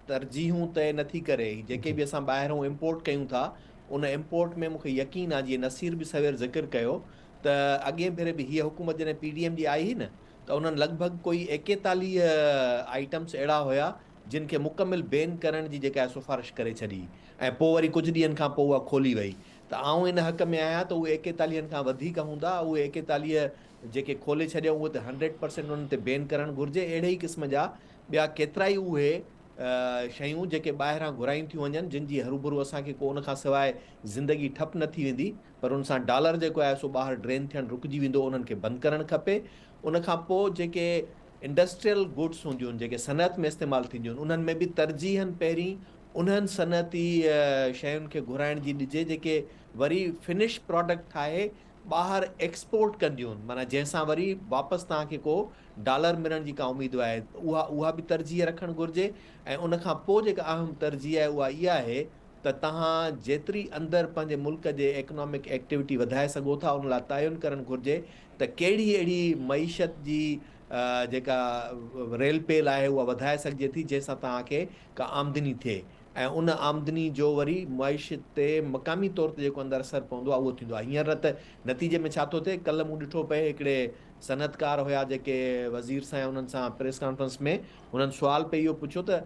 तरजीहूं तय नथी करे। जेके बि असां ॿाहिरियों इम्पोर्ट कयूं था उन इम्पोर्ट में मूंखे यकीन आहे, जीअं नसीर बि सवेर ज़िक्र कयो त अॻिए भेरे बि हीअ हुकूमत जॾहिं पी डी एम जी आई हुई न त उन्हनि लॻभॻि कोई 41 आइटम्स अहिड़ा हुया जिन खे मुकमिल बैन करण जी जेका आहे सिफारिश करे छॾी ऐं पोइ वरी कुझु ॾींहंनि खां पोइ उहा खोली वई। त आउं इन हक़ में आहियां त उहे 41 खां वधीक हूंदा, उहे 41 जेके खोले छॾियऊं उहे त 100% उन्हनि ते बैन करणु घुरिजे। अहिड़े ई क़िस्म जा ॿिया केतिरा ई उहे शयूं जेके ॿाहिरां घुरायूं थियूं वञनि जिन जी हरूभरू असांखे को उन खां सवाइ ज़िंदगी ठप न थी वेंदी, पर उन सां डॉलर जेको आहे सो ॿाहिरि ड्रेन थियणु रुकिजी वेंदो, उन्हनि खे बंदि करणु खपे। उन खां पोइ जेके इंडस्ट्रियल गुड्स हूंदियूं आहिनि जेके सनअत में इस्तेमालु थींदियूं आहिनि उन्हनि में बि तरजीहनि पहिरीं उन्हनि सनअती शयुनि खे घुराइण जी ॾिजे जेके वरी फिनिश प्रोडक्ट ठाहे ॿाहिरि एक्सपोर्ट कंदियूं आहिनि, माना जंहिंसां वरी वापसि तव्हांखे को डॉलर मिलण जी का उमेद आहे, उहा बि तरजीह रखणु घुरिजे। ऐं उन खां पोइ जेका अहम तरजीह आहे उहा इहा आहे त तव्हां जेतिरी अंदरि पंहिंजे मुल्क जे इकनॉमिक एक्टिविटी वधाए सघो था उन लाइ तयन करणु घुरिजे त कहिड़ी अहिड़ी मईशत जी जेका रेल पेल आहे उहा वधाए सघिजे थी जंहिंसां तव्हांखे का आमदनी थिए ऐं उन आमदनी जो वरी मईशत ते मक़ामी तौर ते जेको अंदरि असरु पवंदो आहे उहो थींदो आहे। हींअर न त नतीजे में छा थो थिए, कल्ह मूं ॾिठो पए हिकिड़े सनअतकार हुया जेके वज़ीर सां उन्हनि सां प्रेस कॉन्फ्रेंस में हुननि सुवाल पे इहो पुछियो त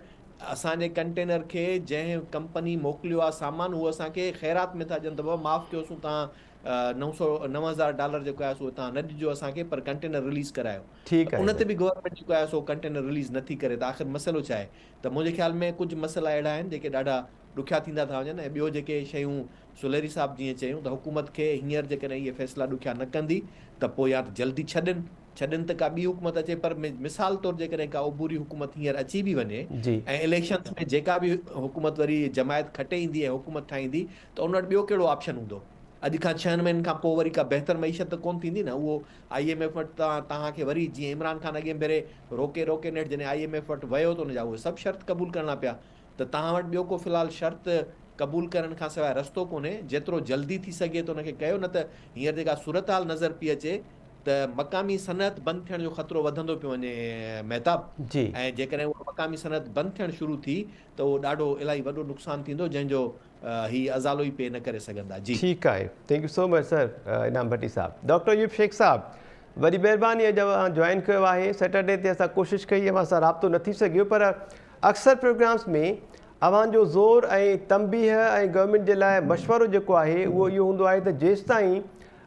असांजे कंटेनर खे जंहिं कंपनी मोकिलियो आहे सामान उहो असांखे ख़ैरात में था ॾियनि त बाबा माफ़ कयोसीं, तव्हां 9000 डॉलर जेको आहे सो तव्हां न ॾिजो असांखे, पर कंटेनर रिलीज़ करायो। ठीकु आहे उन ते बि गवर्नमेंट जेको आहे सो कंटेनर रिलीज़ नथी करे त आख़िर मसइलो छा आहे? त मुंहिंजे ख़्याल में कुझु मसइला अहिड़ा आहिनि जेके ॾाढा ॾुखिया थींदा था वञनि। ऐं ॿियो जेके शयूं सुलेरी साहब जीअं चयूं त हुकूमत खे हींअर जेकॾहिं इहे फ़ैसिला ॾुखिया न कंदी त पोइ या त जल्दी छॾनि, छॾनि त का ॿी हुकूमत अचे, पर मिसाल तौर जेकॾहिं का उबूरी हुकूमत हींअर अची बि वञे ऐं इलेक्शन्स में जेका बि हुकूमत वरी जमायत खटे ईंदी ऐं हुकूमत ठाहींदी त उन वटि ॿियो कहिड़ो ऑप्शन हूंदो? अॼु खां 6 महीननि खां पोइ वरी का बहितर मईशत त कोन थींदी न। उहो I am F वटि तव्हांखे वरी जीअं इमरान ख़ान अॻिए भेरे रोके रोके नेठि जॾहिं I am F वटि वियो त उनजा उहे सभु शर्त क़बूल करणा पिया, त तव्हां वटि ॿियो को फ़िलहाल शर्त क़बूल करण खां सवाइ रस्तो कोन्हे। जेतिरो जल्दी थी सघे त उनखे कयो, न त हींअर जेका सूरत हाल नज़र पई अचे त मक़ामी सनअत बंदि थियण जो ख़तरो वधंदो पियो वञे मेहताब, ऐं जेकॾहिं उहा मक़ामी सनअत बंदि थियणु शुरू थी त उहो ॾाढो इलाही वॾो नुक़सानु थींदो जंहिंजो ही अज़ालो ई पे न करे सघंदा। जी ठीकु आहे, thank you so much sir Inam Bhatti Sahib. Doctor Ayub Sheikh साहब, वॾी महिरबानी अॼु अव्हां जॉइन कयो आहे। सैटरडे ते असां कोशिश कई, अव्हां सां राब्तो न थी सघियो, पर अक्सर प्रोग्राम्स में अव्हांजो ज़ोर ऐं तंबीह ऐं गवर्नमेंट जे लाइ मशवरो जेको आहे उहो इहो हूंदो आहे त जेसिताईं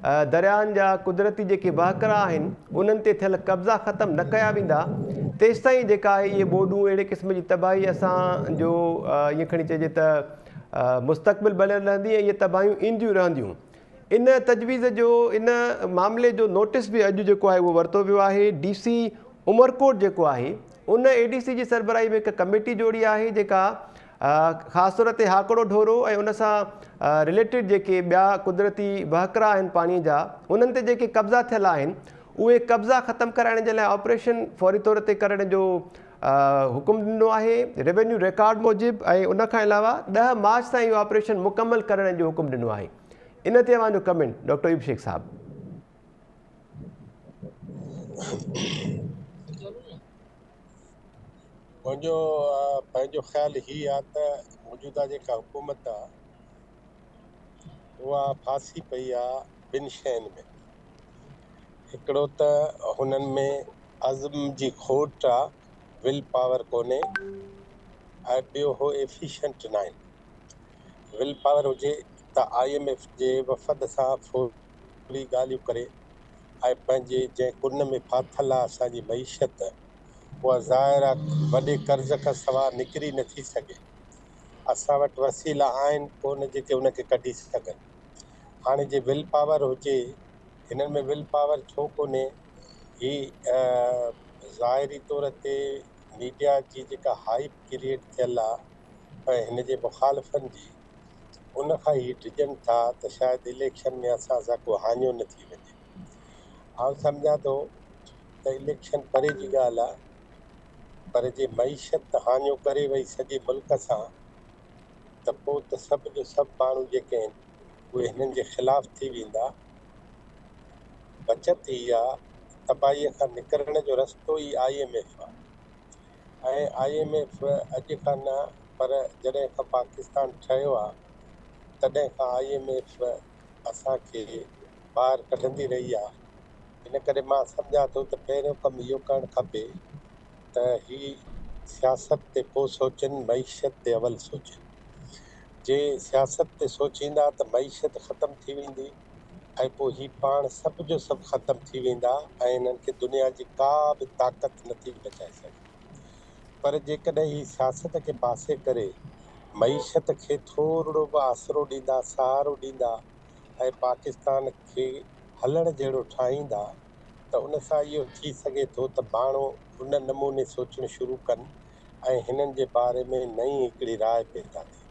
درياهن جا قدرتي جيڪي وهڪرا آهن انهن تي ٿيل قبضا ختم نه ڪيا ويندا تيستائين جيڪا آهي اهي ٻوڏون اهڙي قسم جي تباهي اسان جو ائين کڻي چئجي ته مستقبل بڻيل رهندي ۽ اهي تباهيون اينديون رهنديون. ان تجويز جو ان معاملي جو نوٽيس به اڄ جيڪو آهي اهو ورتو ويو آهي. ڊي سي عمرڪوٽ جيڪو آهي ان اي ڊي سي جي سربراهي ۾ هڪ ڪميٽي جوڙي آهي جيڪا خاص طور تي هاڪڙو ڍورو ۽ ان سان رليٽيڊ جيڪي ٻيا قدرتي وهڪرا آهن پاڻي جا انهن تي جيڪي قبضا ٿيل آهن اهي قبضا ختم ڪرائڻ جي لاء آپريشن فوري طور تي ڪرڻ جو حڪم ڏنو آهي ريونيو رڪارڊ موجب ۽ ان کان علاوه 10 مارچ تائين اهو آپريشن مڪمل ڪرڻ جو حڪم ڏنو آهي ان تي اوهان جو ڪمينٽ ڊاڪٽر ايوب شيخ صاحب. منهنجو پنهنجو خيال هي آ ته موجوده جيڪا حڪومت آ اها ڦاسي پئي آ ٻن شين ۾ هڪڙو ته هنن ۾ عزم جي کوٽ آ، will power ڪونهي ۽ ٻيو هو ايفيشنٽ ناهن. Will power هجي ته I M F جي وفد سان فوري ڳالهيون ڪري ۽ پنهنجي جنهن ڪن ۾ ڦاٿل آ اسان جي معيشت اها ظاهر آ وڏي قرض کان سوا نڪري نٿي سگهي. اسان وٽ وسيلا آهن ڪونه جيڪي ان کي ڪڍي سگهن. هاڻي جي will power هجي، هنن ۾ will power ڇو ڪونهي؟ هي ظاهري طور تي ميڊيا جي جيڪا هائپ ڪريئيٽ ٿيل آ ۽ هن جي مخالفن جي ان کان هي ڊڄن ٿا ته شايد اليڪشن ۾ اسان سان ڪو هاڃو نه ٿي وڃي. آئون سمجهان ٿو ته اليڪشن پري جي ڳالهه آ پر جي معيشت هاڃو ڪري وئي سڄي ملڪ سان ته پوء ته سڀ جو سڀ ماڻهو جيڪي آهن اهي هنن جي خلاف ٿي ويندا. بچت هي آ، تباهيء کان نڪرڻ جو رستو ئي I M F آ ۽ I M F اڄ کان نه پر جڏهن کان پاڪستان ٺهيو آ تڏهن کان I M F اسان کي ٻاهر ڪڍندي رهي آ. ان ڪري مان سمجهان ٿو ته پهريون ڪم اهو ڪرڻ کپي ته هي سياست تي پوء سوچن، معيشت تي اول سوچن. جي سياست تي سوچيندا ته معيشت ختم ٿي ويندي ۽ پوء هي پاڻ سڀ جو سڀ ختم ٿي ويندا ۽ هنن کي دنيا جي ڪا به طاقت نٿي بچائي سگهي. پر جيڪڏهن هي سياست کي پاسي ڪري معيشت کي ٿورڙو به آسرو ڏيندا، سهارو ڏيندا ۽ پاڪستان کي هلڻ جهڙو ٺاهيندا ته ان سان اهو ٿي سگهي ٿو ته ماڻهو ان نموني سوچڻ شروع ڪن ۽ هنن جي باري ۾ نئين هڪڙي راء پيدا ٿئي.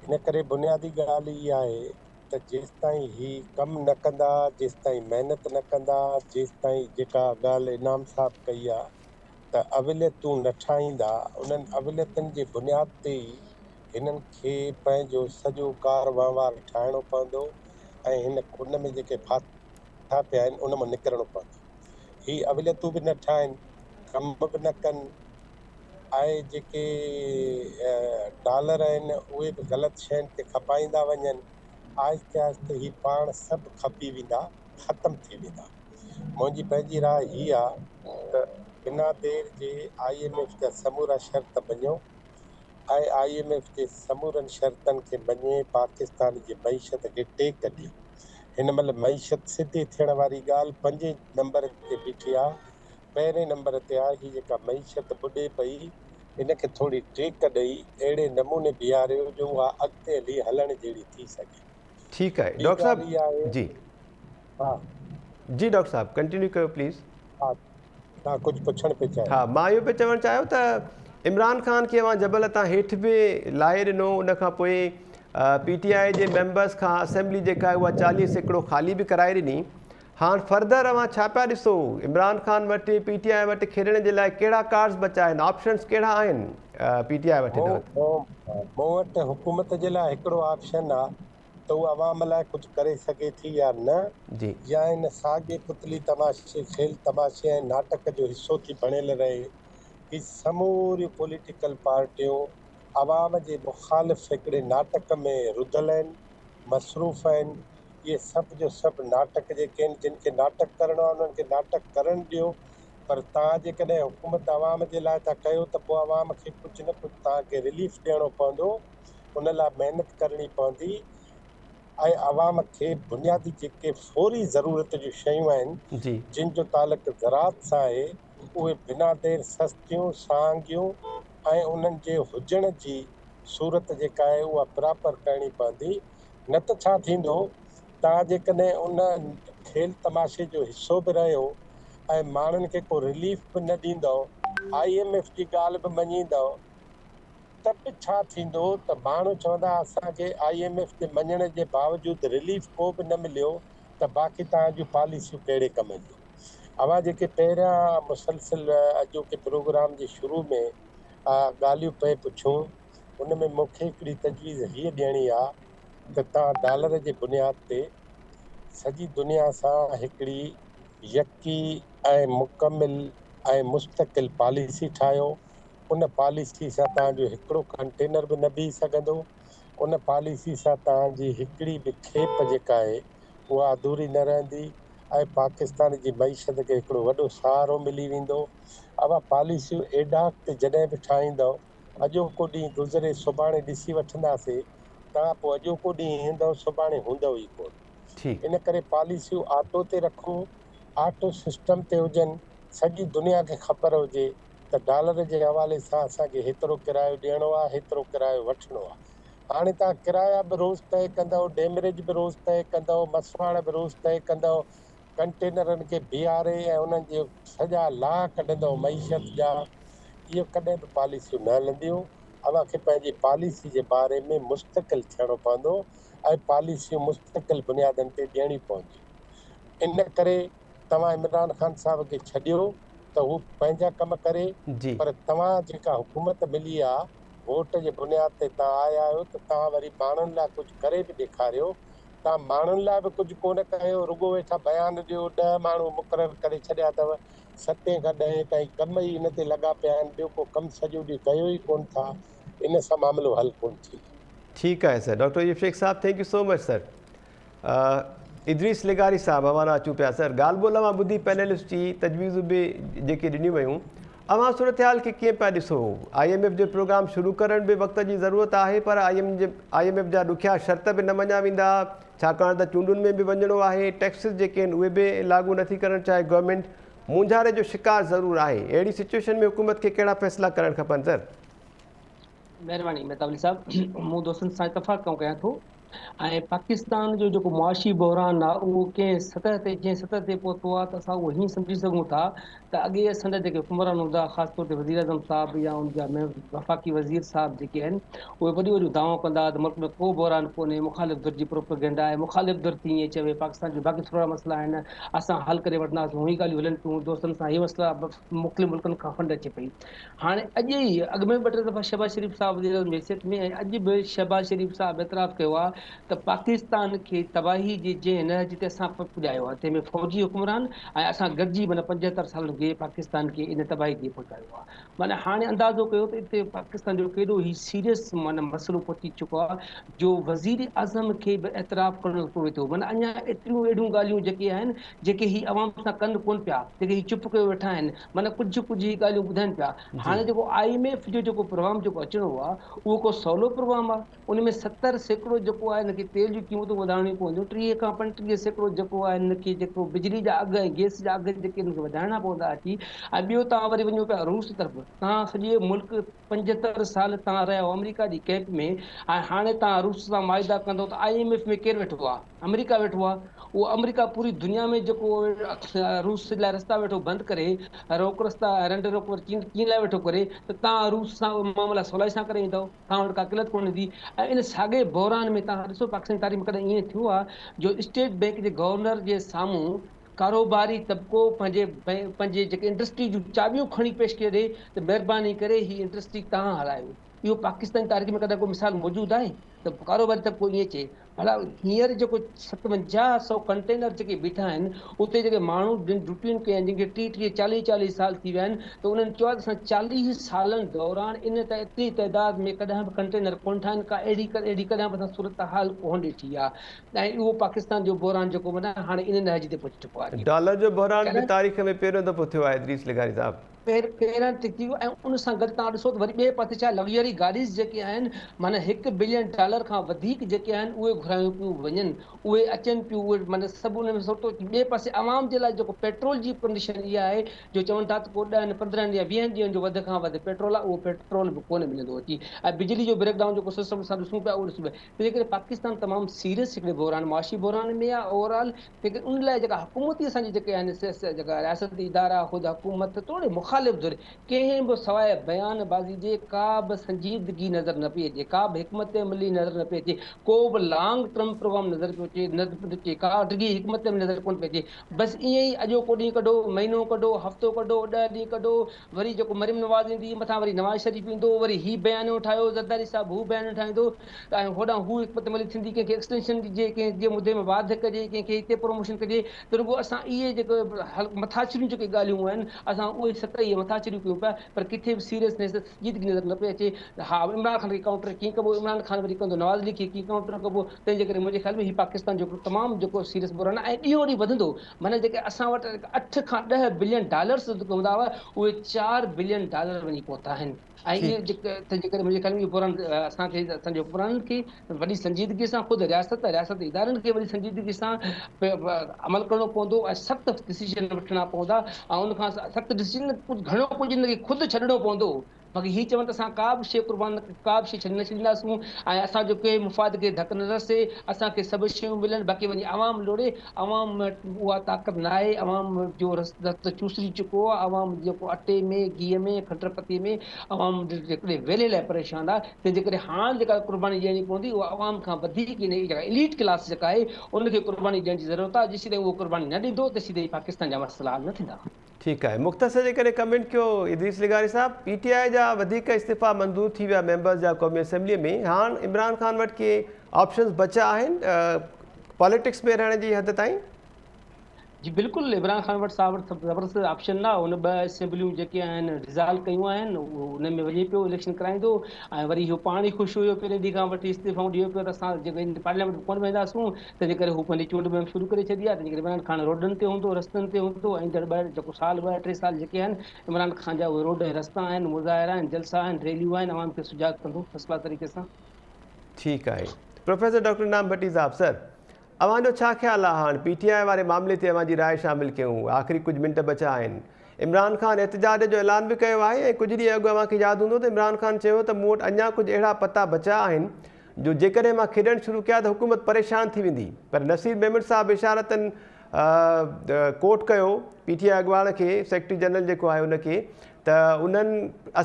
ان ڪري بنيادي ڳالهه اها آهي ته جيستائين هي ڪم نه ڪندا، جيستائين محنت نه ڪندا، جيستائين جيڪا ڳالهه انعام صاحب ڪئي آهي ته اوليتون نه ٺاهيندا، انهن اوليتن جي بنياد تي ئي هنن کي پنهنجو سڄو ڪار وهنوار ٺاهڻو پوندو ۽ هن ڪن ۾ جيڪي ڦاٿا پيا آهن ان مان نڪرڻو پوندو. هي اوليتون به نه ٺاهين، ڪم به نه ڪن ۽ جيڪي ڊالر آهن اهي به غلط شين تي کپائيندا وڃن، آهستي آهستي هي پاڻ سڀ کپي ويندا، ختم ٿي ويندا. منهنجي پنهنجي راء هي آ ته بنا دير جي I M F جا سمورا شرط مڃو ۽ I M F جي سمورن شرطن کي مڃي پاڪستان جي معيشت کي ٽيڪ ڏيو. هن مهل معيشت سڌي ٿيڻ واري ڳالهه پنجين نمبر تي بيٺي آ، پهرين نمبر تي آ، هي جيڪا معيشت ٻڏي پئي ان کي ٿوري ٽيڪ ڏئي اهڙي نموني بيهاريو جو اها اڳتي هلي هلڻ جهڙي ٿي سگهي. ٺيڪ آهي ٻي ڊاڪٽر صاحب ڳالهه اها آهي جي. ها. جي ڊاڪٽر صاحب ڪنٽينيو ڪيو پليز. ها توهان ڪجهه پڇڻ پئي چاهيو. ها مان اهو پئي چوڻ چاهيو ته عمران خان کي اوهان جبل تان هيٺ به لاهي ڏنو ان کان پوء پي ٽي آء جي ميمبرس کان اسيمبلي جيڪا آهي اها 40% خالي به ڪرائي ڏني هاڻ فردر اوهان ڇا پيا ڏسو عمران خان وٽ پي ٽي آء وٽ کيڏڻ جي لاء ڪهڙا ڪارڊز بچا آهن آپشنز ڪهڙا آهن پي ٽي آء وٽ هن وقت. مون وٽ حڪومت جي لاء هڪڙو آپشن آ ته هو عوام لاء ڪجهه ڪري سگهي ٿي يا نه، يا ان ساڳئي پتلي تماشي، کيل تماشي ۽ ناٽڪ جو حصو ٿي بڻيل رهي. هي سموريون پوليٽيڪل پارٽيون عوام جي مخالف هڪڙي ناٽڪ ۾ رڌل آهن، مصروف آهن. اهي سڀ جو سڀ ناٽڪ جيڪي آهن، جن کي ناٽڪ ڪرڻو آهي انهن کي ناٽڪ ڪرڻ ڏيو، پر توهان جيڪڏهن حڪومت عوام جي لاء ٿا ڪيو ته پوء عوام کي ڪجهه نه ڪجهه توهان کي رليف ڏيڻو پوندو. ان لاء محنت ڪرڻي پوندي. ۽ عوام کي بنيادي جيڪي فوري ضرورت جون شيون آهن جن جو تعلق زراعت سان آهي اهي بنا دير سستيون، سهانگيون ۽ انهن جي هجڻ جي صورت جيڪا آهي اها پراپر ڪرڻي پوندي نه ته ڇا ٿيندو توهان جيڪڏهن ان کيل تماشي جو حصو به رهيو ۽ ماڻهن کي ڪو رليف به نه ڏيندؤ I M F جي ڳالهه به مڃيندؤ ته به ڇا ٿيندو ته ماڻهو چوندا اسان کي I M F جي مڃڻ جي باوجود رليف ڪو به نه مليو ته باقي توهان جون پاليسيون ڪهڙي ڪم جون. اوهان جيڪي پهريان مسلسل اڄوڪي پروگرام جي شروع ۾ ڳالهيون پئي پڇيون ان ۾ مون کي هڪڙي تجويز هيء ڏيڻي آ ته توهان ڊالر جي بنياد تي سڄي دنيا سان هڪڙي يڪي ۽ مڪمل ۽ مستقل پاليسي ٺاهيو ان پاليسي سان توهان جو هڪڙو ڪنٽينر به نه بيهي سگهندو، ان پاليسي سان توهان جي هڪڙي به کيپ جيڪا آهي اها اڌوري نه رهندي ۽ پاڪستان جي معيشت کي هڪڙو وڏو سهارو ملي ويندو. اوهان پاليسيون ايڊهاڪ تي جڏهن به ٺاهيندؤ اڄوڪو ڏينهن گذري سڀاڻي ڏسي وٺنداسي، توهان پوء اڄوڪو ڏينهن هوندؤ سڀاڻي هوندؤ ئي ڪونه. ان ڪري پاليسيون آٽو تي رکون، آٽو سسٽم تي هجن، سڄي دنيا کي خبر هجي ته ڊالر جي حوالي سان اسان کي هيترو ڪرايو ڏيڻو آ، هيترو ڪرايو وٺڻو آ. هاڻي توهان ڪرايا به روز طئي ڪندؤ، ڊيمريج به روز طئي ڪندؤ، مسواڙ به روز طئي ڪندؤ، ڪنٽينرن کي بيهاري ۽ انهن جي سڄا لاهه ڪڍندؤ معيشت جا، اهو ڪڏهن به پاليسيون نه هلنديون. اوهان کي پنهنجي پاليسي جي باري ۾ مستقل ٿيڻو پوندو ۽ پاليسيون مستقل بنيادن تي ڏيڻيون پونديون. ان ڪري توهان عمران خان صاحب کي ڇڏيو ته هو پنهنجا ڪم ڪري پر توهان جيڪا حڪومت ملي آ ووٽ جي بنياد تي توهان آيا آهيو ته توهان وري ماڻهن لاء ڪجهه ڪري به ڏيکاريو توهان ماڻهن لاء به ڪجهه ڪونه ڪيو رڳو ويٺا بيان ڏيو ڏهه ماڻهو مقرر ڪري ڇڏيا اٿو ستين کان ڏهين تائين ڪم ئي ان تي لڳا پيا آهن ٻيو ڪو ڪم سڄو ڏينهن ڪيو ئي ڪونه ٿا ان سان معاملو حل ڪونه ٿيندو. ٺيڪ آهي سر ڊاڪٽر ايوب شيخ صاحب thank you so much sir. Idrees لغاري صاحب اوهان ڏانهن اچون پيا سر ڳالهه ٻولهه اوهان ٻڌي پينلسٽ جي تجويزون به جيڪي ڏنيون ويون اوهان صورتحال کي ڪيئن پيا ڏسو I M F جو پروگرام شروع ڪرڻ به وقت جي ضرورت آهي پر I M F جا ڏکيا شرط به نه مڃيا ويندا ڇاڪاڻ ته چونڊن ۾ به وڃڻو آهي ٽيڪسز جيڪي آهن اهي به لاڳو نٿي ڪرڻ چاهي گورنمينٽ مونجهاري جو شڪار ضرور آهي اهڙي سچويشن ۾ حڪومت کي ڪهڙا فيصلا ڪرڻ کپن سر. مهرباني مهتاب علي صاحب مون دوستن سان اتفاق ڪيان ٿو ۽ پاڪستان جو جيڪو معاشي بحران آهي اهو ڪنهن سطح تي جنهن سطح تي پهتو آهي ته اسان اهو هيئن سمجهي سگهون ٿا ته اڳي اسان جا جيڪي حڪمران هوندا خاص طور تي وزيراعظم صاحب يا ان جا وفاقي وزير صاحب جيڪي آهن اهي وڏيون وڏيون دعوائون ڪندا هئا ته ملڪ ۾ ڪو بحران ڪونهي مخالف ڌر جي پروپيگنڊا آهي مخالف ڌر ٿي ائين چوي پاڪستان جون باقي ٿورا مسئلا آهن اسان حل ڪري وٺنداسون هي ڳالهيون هلن پيون دوستن سان هي مسئلا مختلف ملڪن کان فنڊ اچي پئي هاڻي اڄ ئي اڳ ۾ به ٻه ٽي دفعا شهباز شريف صاحب وزيراعظم جي حيثيت ۾ ۽ اڄ به شهباز شريف صاحب اعتراف ڪيو آهي ته پاڪستان کي تباهي جي جنهن نهج تي اسان پڄايو آهي تنهن ۾ فوجي حڪمران ۽ اسان گڏجي معنيٰ 75 سالن کي پاڪستان کي ان تباهي تي پهچايو آهي معنيٰ هاڻي اندازو ڪيو ته اتي پاڪستان جو ڪيڏو هي سيريس معنيٰ مسئلو پهچي چڪو آهي جو وزير اعظم کي به اعتراف ڪرڻو پوي ٿو معنيٰ اڃا ايتريون اهڙيون ڳالهيون جيڪي آهن جيڪي هي عوام سان ڪن ڪون پيا جيڪي هي چپ ڪيو ويٺا آهن معنيٰ ڪجهه ڪجهه هي ڳالهيون ٻڌائن پيا. هاڻي جيڪو I M F جو جيڪو پروگرام جيڪو اچڻو آهي اهو ڪو سولو پروگرام آهي؟ ان ۾ 70% جيڪو آهي هن کي تيل جون قيمتون وڌائڻيون پونديون، 30 کان 35% جيڪو آهي هن کي جيڪو بجلي جا اگهه ۽ گئس جا اگهه جيڪي هن کي وڌائڻا پوندا اچي ۽ ٻيو توهان وري وڃو پيا روس طرف توهان سڄي ملڪ 75 سال توهان رهيا آهيو آمريڪا جي ڪئمپ ۾ ۽ هاڻي توهان روس سان معاهدا ڪندو ته I M F ۾ ڪير ويٺو آهي؟ آمريڪا ويٺو آ اهو آمريڪا پوري دنيا ۾ جيڪو روس لاء رستا ويٺو بند ڪري روڪ رستا رنڊ روڪ وري چين چين لاء ويٺو ڪري ته تان روس سان اهي معاملا سولائي سان ڪري ايندؤ تان وٽ ڪا قلت ڪونه ايندي ۽ ان ساڳئي بحران ۾ تان ڏسو پاڪستان جي تاريخ ۾ ڪڏهن ائين ٿيو آ جو اسٽيٽ بينڪ جي گورنر جي سامهون ڪاروباري طبقو پنهنجي پنهنجي جيڪي انڊسٽري جون چاٻيون کڻي پيش ڪري ڏي ته مهرباني ڪري هي انڊسٽري تان هلايو اهو پاڪستان جي تاريخ ۾ ڪڏهن ڪو مثال موجود آهي ته ڪاروباري طبقو ائين چئي ڀلا هينئر جيڪو 57 سئو ڪنٽينر جيڪي بيٺا آهن اتي جيڪي ماڻهو جن ڊيوٽيون ڪيون آهن جن کي ٽيهه ٽيهه چاليهه چاليهه سال ٿي ويا آهن ته انهن چيو آهي ته اسان 40 سالن دوران ان ته ايتري تعداد ۾ ڪڏهن به ڪنٽينر ڪونه ٺاهيا آهن ڪا اهڙي اهڙي ڪڏهن به اسان صورتحال ڪونه ڏٺي آهي ۽ اهو پاڪستان جو بحران جيڪو معنيٰ هاڻي ان نهج تي پهچي چڪو آهي. ڊالر جو بحران به تاريخ ۾ پهريون دفعو ٿيو آهي ادريس لغاري صاحب. پهريان ٿي ويو ۽ ان سان گڏ توهان ڏسو ته وري ٻئي پاسي ڇا لگزري گاڏيز جيڪي آهن معنيٰ هڪ بلين ڊالر کان وڌيڪ جيڪي آهن اهي گهرايون پيون وڃن اهي اچن پيون اهي معنيٰ سڀ ان ۾ سوٽو ٻئي پاسي عوام جي لاء جيڪو پيٽرول جي ڪنڊيشن اها آهي جو چون ٿا ته ڪو ڏهن پندرهن يا ويهن ڏينهن جو وڌ کان وڌ پيٽرول آهي اهو پيٽرول به ڪونه ملندو اچي ۽ بجلي جو بريڪ ڊائون جيڪو سسٽم اسان ڏسون پيا اهو ڏسون پيا تنهن ڪري پاڪستان تمام سيريس هڪڙي بحران معاشي بحران ۾ آهي اوور آل تنهن ڪري ان لاء جيڪا حڪومتي اسان جي جيڪي آهن جيڪا رياستي ادارا خود حڪومت توڙي مخالف ڌر ڪنهن به سواء بيان بازي جي ڪا به سنجيدگي نظر نه پئي اچي ڪا به حڪمت عملي نظر نه پئي اچي ڪو به لانگ ٽرم پروگرام نظر پيو اچي نه پيو اچي ڪا ڊگهي حڪمت عملي نظر ڪونه پئي اچي بس ائين ئي اڄوڪو ڏينهن ڪڍو مهينو ڪڍو هفتو ڪڍو ڏهه ڏينهن ڪڍو وري جيڪو مريم نواز ايندي مٿان وري نواز شريف ايندو وري هي بيانيو ٺاهيو زرداري صاحب هو بيانيو ٺاهيندو ته ۽ هوڏانهن هو حڪمت عملي ٿيندي ڪنهن کي ايڪسٽينشن ڏجي ڪنهن جي مدي ۾ واڌ ڪجي ڪنهن کي هتي پروموشن ڪجي ته رڳو اسان اهي جيڪي مٿاڇريون جيڪي ڳالهيون آهن اسان اهي سطحي مٿاڇريون ڪيون پيا پر ڪٿي به سيريسنيس سنجيدگي نظر نه پئي اچي ته ها عمران خان کي ڪائونٽر ڪيئن ڪبو عمران خان وري ڪندو نواز ليگ کي ڪيئن ڪائونٽر ڪبو تنهن جي ڪري منهنجي خيال ۾ هي پاڪستان جو هڪڙو تمام جيڪو سيريس بحران آهي ۽ ڏينهون ڏينهن وڌندو معنيٰ جيڪي اسان وٽ اٺ کان ڏهه بلين ڊالرس هوندا هئا اهي چار بلين ڊالر وڃي پهتا آهن. ۽ اهي جيڪي تنهن جي ڪري منهنجي خيال ۾ اهو بحران اسان کي اسان جي حڪمرانن کي وڏي سنجيدگي سان خود رياست رياستي ادارن کي وڏي سنجيدگي سان عمل ڪرڻو پوندو ۽ سخت ڊسيزن وٺڻا پوندا ۽ ان کان سخت ڊسيزن ڪجهه گهڻو ڪجهه ان کي خود ڇڏڻو پوندو باقي هي چون ته اسان ڪا به شيء قربان ڪا به شيء ڇڏي نه ڇڏينداسون ۽ اسان جو ڪنهن مفاد کي ڌڪ نه رسي اسان کي سڀ شيون ملن باقي وڃي عوام لوڙي عوام وٽ اها طاقت ناهي، عوام جو رس رت چوسجي چڪو آهي، عوام جيڪو اٽي ۾، گيهه ۾، کنڊ پتي ۾ عوام هڪڙي ويلي لاء پريشان آهي، تنهن جي ڪري هاڻ جيڪا قرباني ڏيڻي پوندي اها عوام کان وڌيڪ انهي جيڪا اليٽ ڪلاس جيڪا آهي ان کي قرباني ڏيڻ جي ضرورت آهي، جيسيتائين اهو قرباني نه ڏيندو تيسيتائين پاڪستان جا مسئلا حل نه ٿيندا. ٺيڪ آهي مختصر جيڪڏهن ڪمينٽ ڪيو ادريس لغاري صاحب پي ٽي آء جا وڌيڪ استعيفا منظور ٿي ويا ميمبرز جا قومي اسيمبلي ۾ هاڻ عمران خان وٽ ڪي آپشنز بچا آهن پاليٽڪس ۾ رهڻ جي حد تائين؟ جي بلڪل عمران خان وٽ صاحب وٽ زبردست آپشن نه هن ٻه اسيمبليون جيڪي آهن ڊزالو ڪيون آهن اهو ان ۾ وڃي پيو اليڪشن ڪرائيندو ۽ وري اهو پاڻ ئي خوش هيو پهرين ڏينهن کان وٺي استعيفائون ڏيو پيو ته اسان جيڪي پارليامينٽ ۾ ڪونه وينداسون تنهن جي ڪري هو پنهنجي چونڊ مهم شروع ڪري ڇڏي آهي تنهن جي ڪري عمران خان روڊن تي هوندو رستن تي هوندو ايندڙ ٻه جيڪو سال ٻه ٽي سال جيڪي آهن عمران خان جا اهي روڊ ۽ رستا آهن مظاهرا آهن جلسا آهن ريليون آهن عوام کي سجاڳ ڪندو فرسٽ ڪلاس طريقي سان. ٺيڪ آهي پروفيسر ڊاڪٽر انعام ڀٽي صاحب سر اوهان جو ڇا خيال آهي هاڻ پي ٽي آء واري معاملي تي اوهان جي راء شامل ڪيون آخري ڪجهه منٽ بچا آهن عمران خان احتجاج جو اعلان به ڪيو آهي ۽ ڪجهه ڏينهن اڳ اوهان کي ياد هوندو ته عمران خان چيو ته مون وٽ اڃا ڪجهه اهڙا پتا بچا آهن جو جيڪڏهن مان کيڏڻ شروع ڪيا ته حڪومت پريشان ٿي ويندي پر نصير ميمڻ صاحب اشارتن ڪوٽ ڪيو پي ٽي آء اڳواڻ کي سيڪريٽري جنرل جيڪو آهي ان کي ته انهن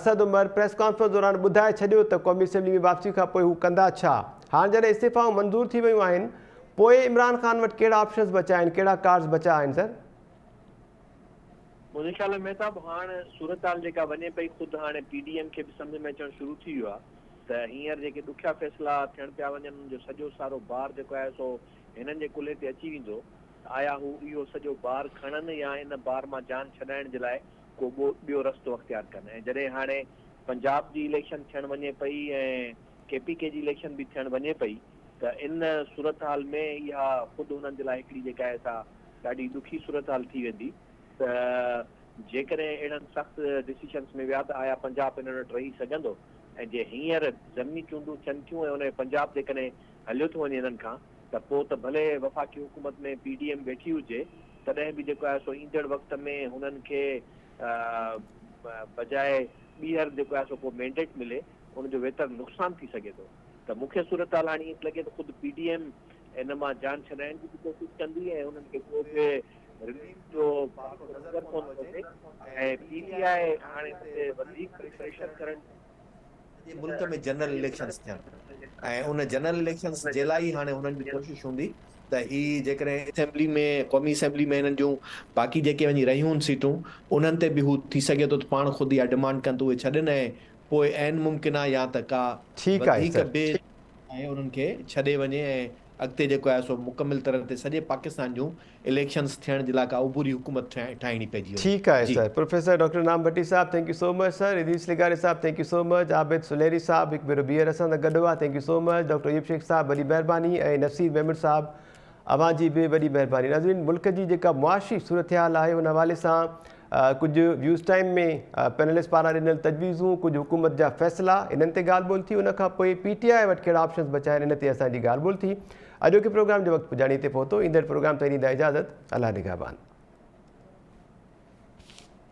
اسد عمر پريس ڪانفرنس دوران ٻڌائي ڇڏيو ته قومي اسيمبلي ۾ واپسي کان پوء هو ڪندا ڇا؟ هاڻ جڏهن استعيفائون منظور ٿي ويون آهن پوء عمران خان وٽ ڪهڙا آپشنز بچا آهن ڪهڙا ڪارڊز بچا آهن سر؟ منهنجي خيال ۾ مهتاب هاڻ صورتحال جيڪا وڃي پئي خود هاڻي پي ڊي ايم کي به سمجهه ۾ اچڻ شروع ٿي ويو آهي ته هينئر جيڪي ڏکيا فيصلا ٿيڻ پيا وڃن ان جو سڄو سارو بار جيڪو آهي سو هنن جي ڪلهي تي اچي ويندو ته آيا هو اهو سڄو بار کڻن يا ان بار مان جان ڇڏائڻ جي لاء ڪو ٻيو رستو اختيار ڪن ۽ جڏهن هاڻي پنجاب جي اليڪشن ٿيڻ وڃي پئي ۽ ڪي پي ڪي جي اليڪشن به ٿيڻ وڃي پئي ته ان صورتحال ۾ اها خود انهن جي لاء هڪڙي جيڪا آهي سا ڏاڍي ڏکي صورتحال ٿي ويندي ته جيڪڏهن اهڙن سخت ڊسيشنس ۾ ويا ته آيا پنجاب انهن وٽ رهي سگهندو ۽ جي هينئر ضمني چونڊون ٿين ٿيون ۽ ان ۾ پنجاب جيڪڏهن هليو ٿو وڃي انهن کان ته پوء ته ڀلي وفاقي حڪومت ۾ پي ڊي ايم ويٺي هجي تڏهن به جيڪو آهي سو ايندڙ وقت ۾ هنن کي بجاء ٻيهر جيڪو آهي سو ڪو مينڊيٽ ملي ان جو ويتر نقصان ٿي سگهي ٿو ته مون کي صورتحال هاڻي ائين ٿي لڳي ته خود پي ڊي ايم ان مان جان ڇڏائڻ جي به ڪوشش ڪندي ۽ انهن کي ڪو به رليف جو پاسو نظر ڪونه ٿو اچي ۽ پي ٽي آء هاڻي ان تي وڌيڪ پريشر ڪرڻ سڄي ملڪ ۾ جنرل اليڪشنز ٿين ۽ ان جنرل اليڪشنز جي لاء ئي هاڻي هنن جي ڪوشش هوندي ته هي جيڪڏهن اسيمبلي ۾ قومي اسيمبلي ۾ هنن جون باقي جيڪي وڃي رهيون سيٽون انهن تي به هو ٿي سگهي ٿو ته پاڻ خود اها ڊمانڊ ڪن ته اهي ڇڏين ۽ پوء عين ممڪن آهي يا ته ڪا ٺيڪ آهي وڌيڪ سر. به ۽ انهن کي ڇڏي وڃي ۽ اڳتي جيڪو آهي سو مڪمل طرح تي سڄي پاڪستان جون اليڪشنز ٿيڻ جي لاء ڪا عبوري حڪومت ٺاهڻي پئجي وڃي. ٺيڪ آهي جي. Sir professor doctor Inam Bhatti صاحب thank you so much sir Idrees لغاري صاحب thank you so much Abid Suleri صاحب هڪ ڀيرو ٻيهر اسان سان گڏ هئا thank you so much doctor Ayub Shaikh صاحب وڏي مهرباني ۽ نصير ميمڻ صاحب اوهان جي به وڏي مهرباني ناظرين ملڪ جي جيڪا معاشي صورتحال آهي ان حوالي سان ڪجهه ويوز ٽائيم ۾ پينلسٽ پاران ڏنل تجويزون، ڪجهه حڪومت جا فيصلا انهن تي ڳالهه ٻولهه ٿي، ان کان پوء پي ٽي آء وٽ ڪهڙا آپشنز بچيا آهن ان تي اسان جي ڳالهه ٻولهه ٿي. اڄوڪي پروگرام جو وقت پڄاڻي تي پهتو، ايندڙ پروگرام تائين ڏيندا اجازت، الله نگهبان.